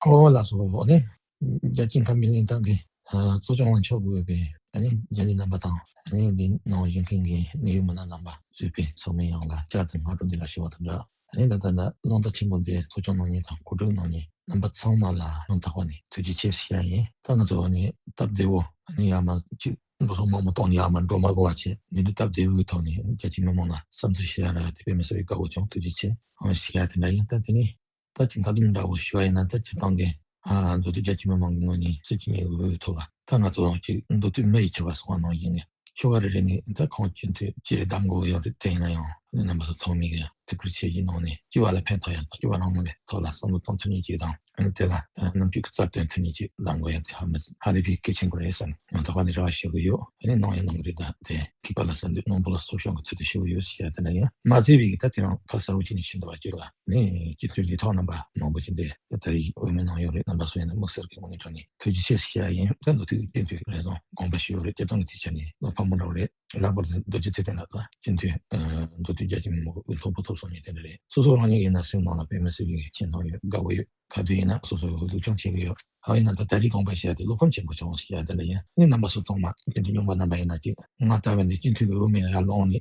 ཨོ་ལགས་སོ། ནི་རྒྱལ་སྤྱིའི་འཐབ་ཇུས་གླེང་སྟེགས་ཀྱི་གཙོ་སྐྱོང་ལ་ཕྱོགས་དགོས་པའི་ཨ་ནི་རྒྱ་མི་རྣམ་པ་དང་། ཨ་ནི་འདི་ནང་བཞུགས་མཁན་གྱི་གནད་ཡོད་མི་སྣ་རྣམ་པ་གཙོས་པའི་ཚོགས་མི་ཡོངས་ལ་བསྐྱར་དུ་སྔ་དྲོ་འདི་ལ་ཞུ་བ་དང་སྦྲགས། ཨ་ནི་ད་ལྟ་ན་རླུང་རྟ་ཆེན་པོ་འདི་གཙོ་སྐྱོང་གནང་མཁན་དང་གོ་སྒྲིག་གནང་མཁན་རྣམ་པ་ཚང་མ་ལ་སྙིང་ཐག་པ་ནས་ཐུགས་རྗེ་ཆེ་ཞུ་ཡ་ཡིན། ད་ང་ཚོ་ཨ་ནི་སྟབས་བདེ་བོ་ཨ་ནི་ཡར་མར་ཅིག་འགྲོ་སོང་མང་པོ་གཏོང་ནས་ཡར་མར་འགྲོ་མ་དགོས་པ་བྱས། འདི་འདྲ་སྟབས་བདེ་བོའི་ཐོག་ནས་རྒྱལ་སྤྱིའི་མི་མང་ལ་བསམ་ཚུལ་བཤད་ཡ་རག་ཡ་དེ་དཔེ་མི་སྲིད་པའི་དགའ་བོ་བྱུང་། ཐུགས་རྗེ་ཆེ། ཨང་ཞུ་ཡ་དེ་འདྲ་ཡིན། ད་དེ་ནས་ད་ཅིག་མཐའ་སྡོམ་འདྲ་བོ་ཞུ་བ་ཡིན་ན། ད་སྤྱིར་བཏང་གི་ཨ་མདོ་སྟོད་རྒྱ་ཆེ་མི་མང་གི་ངོས་ནས་སྲིད་ཀྱི་ཉེས་འོས་ཐོག་ལ་ད་ང་ཚོ་ཅིག་མདོ་སྟོད་མི་ཡི་བྱ་བ་གསུང་བ་ནང་བཞིན་གྱི་ཆོལ་ཁ་རེ་རེ་ནས་ད་ཁོང་སྤྱི་འཐུས་ཅིག་གདམ་དགོས་ཡོད་རེད། དེ་ཡིན་ན་ཡང་རྣམ་པ་ཚོ་ཚང་མས་ཀྱི་ཐུགས་ཁུར་ཆེ་བཞེས་གནང་ནས་སྤྱི་པ་ལ་ཕན་ཐོགས་ཡ་དང་སྤྱི་པ་རང་ལུགས་ཀྱི་ཐོག་ལ་བསམ་བློ་གཏོང་ཐུབ་མཁན་ཅིག་དང་། ཨ་ནི་དེ་ལ་རྣམ་དཔྱོད་ཀྱི་རྩལ་སྟོན་ཐུབ་མཁན་ཅིག་གདམ་དགོས་ཡ་དེ་ཧ་མ་ཧ་ལས་པའི་གལ་ཆེན་པོ་རེད་བསམ་ནས་ཡང་དག་པ་ནས་རེ་བ་ཞུ་གི་ཡོད། ཨ་ནི་གནང་ཡ་གནང་གི་རེད། ད་དེ་ཐིགས་པ་ལ་ཟེར་འདུག་སྣུམ་པོ་ལ་སོགས་ཤོག་གི་ཚུལ་དུ་ཞུ་གི་ཡོད་ཟེར་ཡ་དེ་འདྲ་ཡིན། མ་ཚད་པའི་ད་དེ་རིང་ཁ་གསལ་པོ་བྱས་ནས་ཞུ་འདོད་པ་ཅིག་ལ། ནས་སྤྱི་འཐུས་ལས་ཐོག་རྣམ་པ་མང་པོ་ཞིག་འདུག་ད་རེས་འོས་མི་གནང་ཡོད་རེད། རྣམ་པ་ཚོ་ཡིན་ན་དམིགས་བསལ་གྱི་ངོས་ནས་ཐོག་ནས་ཐུགས་རྗེ་ཆེ་ཞུ་ཡ་ཡིན། ད་མདོ་སྟོད་སྤྱི་འཐུས་རེ་ཟུང་དགོངས་པ་ཞུས་ཡོད་རེད། སྤྱིར་བཏང་གི་དེ་ཆ་ནས་བློ་ཕམ་པོ་འདྲ་བོ་རེད། ལྷག་པར་དུ་རྡོ་རྗེ་ཚེ་བརྟན་ལགས་དང་སྤྱི་འཐུས་མདོ་སྟོད་རྒྱ་ཆེ་མི་མང་གི་དབུ་ཐོག་ཕུ་ཐོག་སོང་ནས་དེ་འདྲ་རེད། སོ་སོ་རང་ཉིད་ཡིན་ན་སེམས་ནང་ལ་དཔེ་མི་སྲིད་པའི་ཆེ་མཐོང་ཡོད། དགའ་བོ་ཡོད། ག་དུས་ཡིན་ན་སོ་སོ་གི་སློབ་སྦྱོང་བྱེད་ཀྱི་ཡོད། ཨ་ཡིན་ན་ད་ད་རེས་དགོངས་པ་བཞེས་ཡ་དེ་བློ་ཕམ་ཆེན་པོ་བྱུང་ཞེས་ཡ་དེ་འདྲ་ཡིན། ནི་རྣམ་པ་ཚོ་ཚང་མ་དེ་འདྲ་རྙོག་པ་རྣམ་པ་ཡིན་ན་ཅིག་ང་ལྟ་བུ་འདི་སྤྱི་འཐུས་ཀྱི་འོས་མི་ཡར་ལོངས་ནས་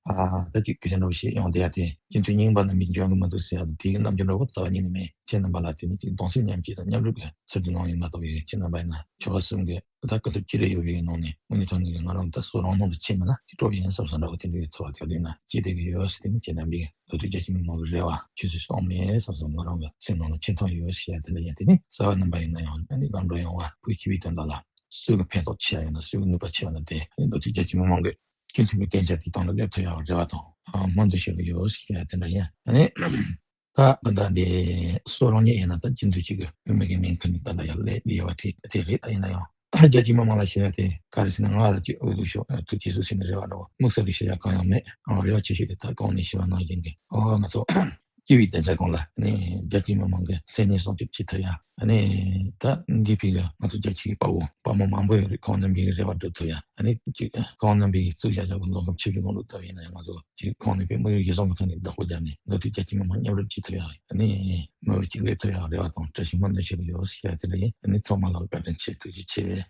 ཨ་ད་ཅིག་སྐད་ཆ་འདྲ་བོ་བཤད་ཡོང་བསྡད་ཡ་དེ་སྤྱི་འཐུས་རྙིང་པ་རྣམ་པས་འཇོན་གི་མི་འདུག་ཟེར་ཡ་དེ་དེ་གི་རྣམ་འགྱུར་འདྲ་བོ་རྩ་བ་ཉིད་ནས་མེད། ཁྱེད་རྣམ་པ་ལ་དེ་ནི་ཅིག་གདུང་སེམས་མཉམ་སྐྱེད་དང་མཉམ་རུབ་ཀྱི་ཚུལ་དུ་གནང་ཡིན་མ་གཏོགས། ཁྱེད་རྣམ་པ་ཡིན་ན་ཆོལ་ཁ་གསུམ་གྱི་ད་དཀའ་ཐུབ་ཅི་རེ་ཡོད་པའི་ནང་ནས་དངོས་གནས་དྲང་གནས་ཀྱི་ང་རང་ད་སུ་རང་སྣང་དུ་ཕྱིན་མིན་ན་ཅིག་སྤྲོ་པོ་ཡིན་བསམ་བསམ་འདྲ་བོ་དེ་འདྲའི་ཚོར་བ་དེ་བ་དེ་ན་སྐྱེས་བསྡད་ཀྱི་ཡོད་ཟེར། དེ་ནི་ཁྱེད་རྣམ་པས་མདོ་སྟོད་རྒྱ་ཆེ་མི་མང་གི་རེ་བ་ཆུད་ཟོས་གཏོང་མེད་བསམ་བསམ་ང་རང་གི་སེམས་ནང་ལ་ཆེ་མཐོང་ཡོད་ཟེར་ཡ་དེ་འདྲ་ཡིན། དེ་ནི་གསར་པ་རྣམ་པ་ཡིན་ན་ཡང་ཨ་ནི་ལམ་འགྲོ་ཡོང་བ་བོད་སྤྱི་པའི་དོན་དག་ལ་སུ་གི་ཕན་ཐོགས་ཆེ་ཡ་ཡོད་ན་སུ་གི་ནུས་པ་ཆེ་ཡ་ཡོད་ན་དེ་ཨ་ནི་མདོ་སྟོད་རྒྱ་ཆེ་མི་མང་གི་སྤྱི་འཐུས་ཀྱི་གདན་ས་དེ་སྟེང་ལ་སླེབས་ཐུབ་ཡག་རེ་བ་དང་སྨོན་འདུན་ཞུ་གི་ཡོད་ཟེར་ཡ་དེ་འདྲ་ཡིན། ཨ་ནི། ད་ད་ལྟ་འདི་སུ་རང་ཉིད་ཡིན་ན་ད་སྤྱི་འཐུས་གཅིག་གི་འོས་མི་གི་མིང་ཁུར་ནས་ད་ལྟ་ཡར་སླེབས་བསྡད་ཡོད་པ་དེ་དེ་རེད། ད་ཡིན་ན་ཡང་རྒྱ་ཆེ་མི་མང་ལ་ཞུ་ཡ་དེ་ག་རེ་ཟེར་ན་ང་ལ་ཅིག་འོས་བླུགས་ཤོག་ཐུགས་རྗེ་གཟིགས་ཟེར་ནས་རེ་བ་འདྲ་བོ་དམིགས་བསལ་གྱི་ཞུ་ཡ་གང་ཡང་མེད། ཨང་རེ་བ་ཆེ་ཤོས་དེ་ད་གོང་ནས་ཞུ་བ་ནང་བཞིན་གྱི་ཨོ་ང་ཚོ་སྤྱི་པའི་བདེ་འཇགས་སྒང་ལ་ནི་རྒྱ་ཆེ་མི་མང་གི་མཚན་གནས་སྲུང་སྐྱོབ་བྱེད་ཐུབ་ཡ། ཨ་ནི་ད་འདི་ཕི་གི་ང་ཚོ་རྒྱ་ཆེ་གི་དཔའ་བོ་དཔའ་མོ་མང་པོ་ཡོད་རེད། ཁོང་རྣམ་པའི་རེ་བ་སྒྲུབ་ཐུབ་ཡ། ཨ་ནི་ཅིག་ཁོང་རྣམ་པའི་བཙུགས་བཞག་བཞག་པའི་མདོ་ཁམས་ཆོས་ཀྱི་དབང་ལུང་ལྟ་བུ་ཡིན་ན་ཡང་ང་ཚོ་ཅིག་ཁོང་ནས་པའི་དམིགས་ཡུལ་གཞིར་བཟུང་གི་ཐོག་ནས་བདག་པོ་བརྒྱབ་ནས་མདོ་སྟོད་རྒྱ་ཆེ་མི་མང་མཉམ་རུབ་བྱེད་ཐུབ་ཡ། ཨ་ནི་མི་བོ་ཅིག་སླེབས་ཐུབ་ཡ་རེ་བ་དང་བཀྲ་ཤིས་སྨོན་འདུན་ཞུ་གི་ཡོད་ཟེར་ཡ་དེ་འདྲ་ཡིན། ཨ་ནི་ཚང་མ་ལ་བཀའ་དྲིན་ཆེ། ཐུགས་རྗེ་ཆེ།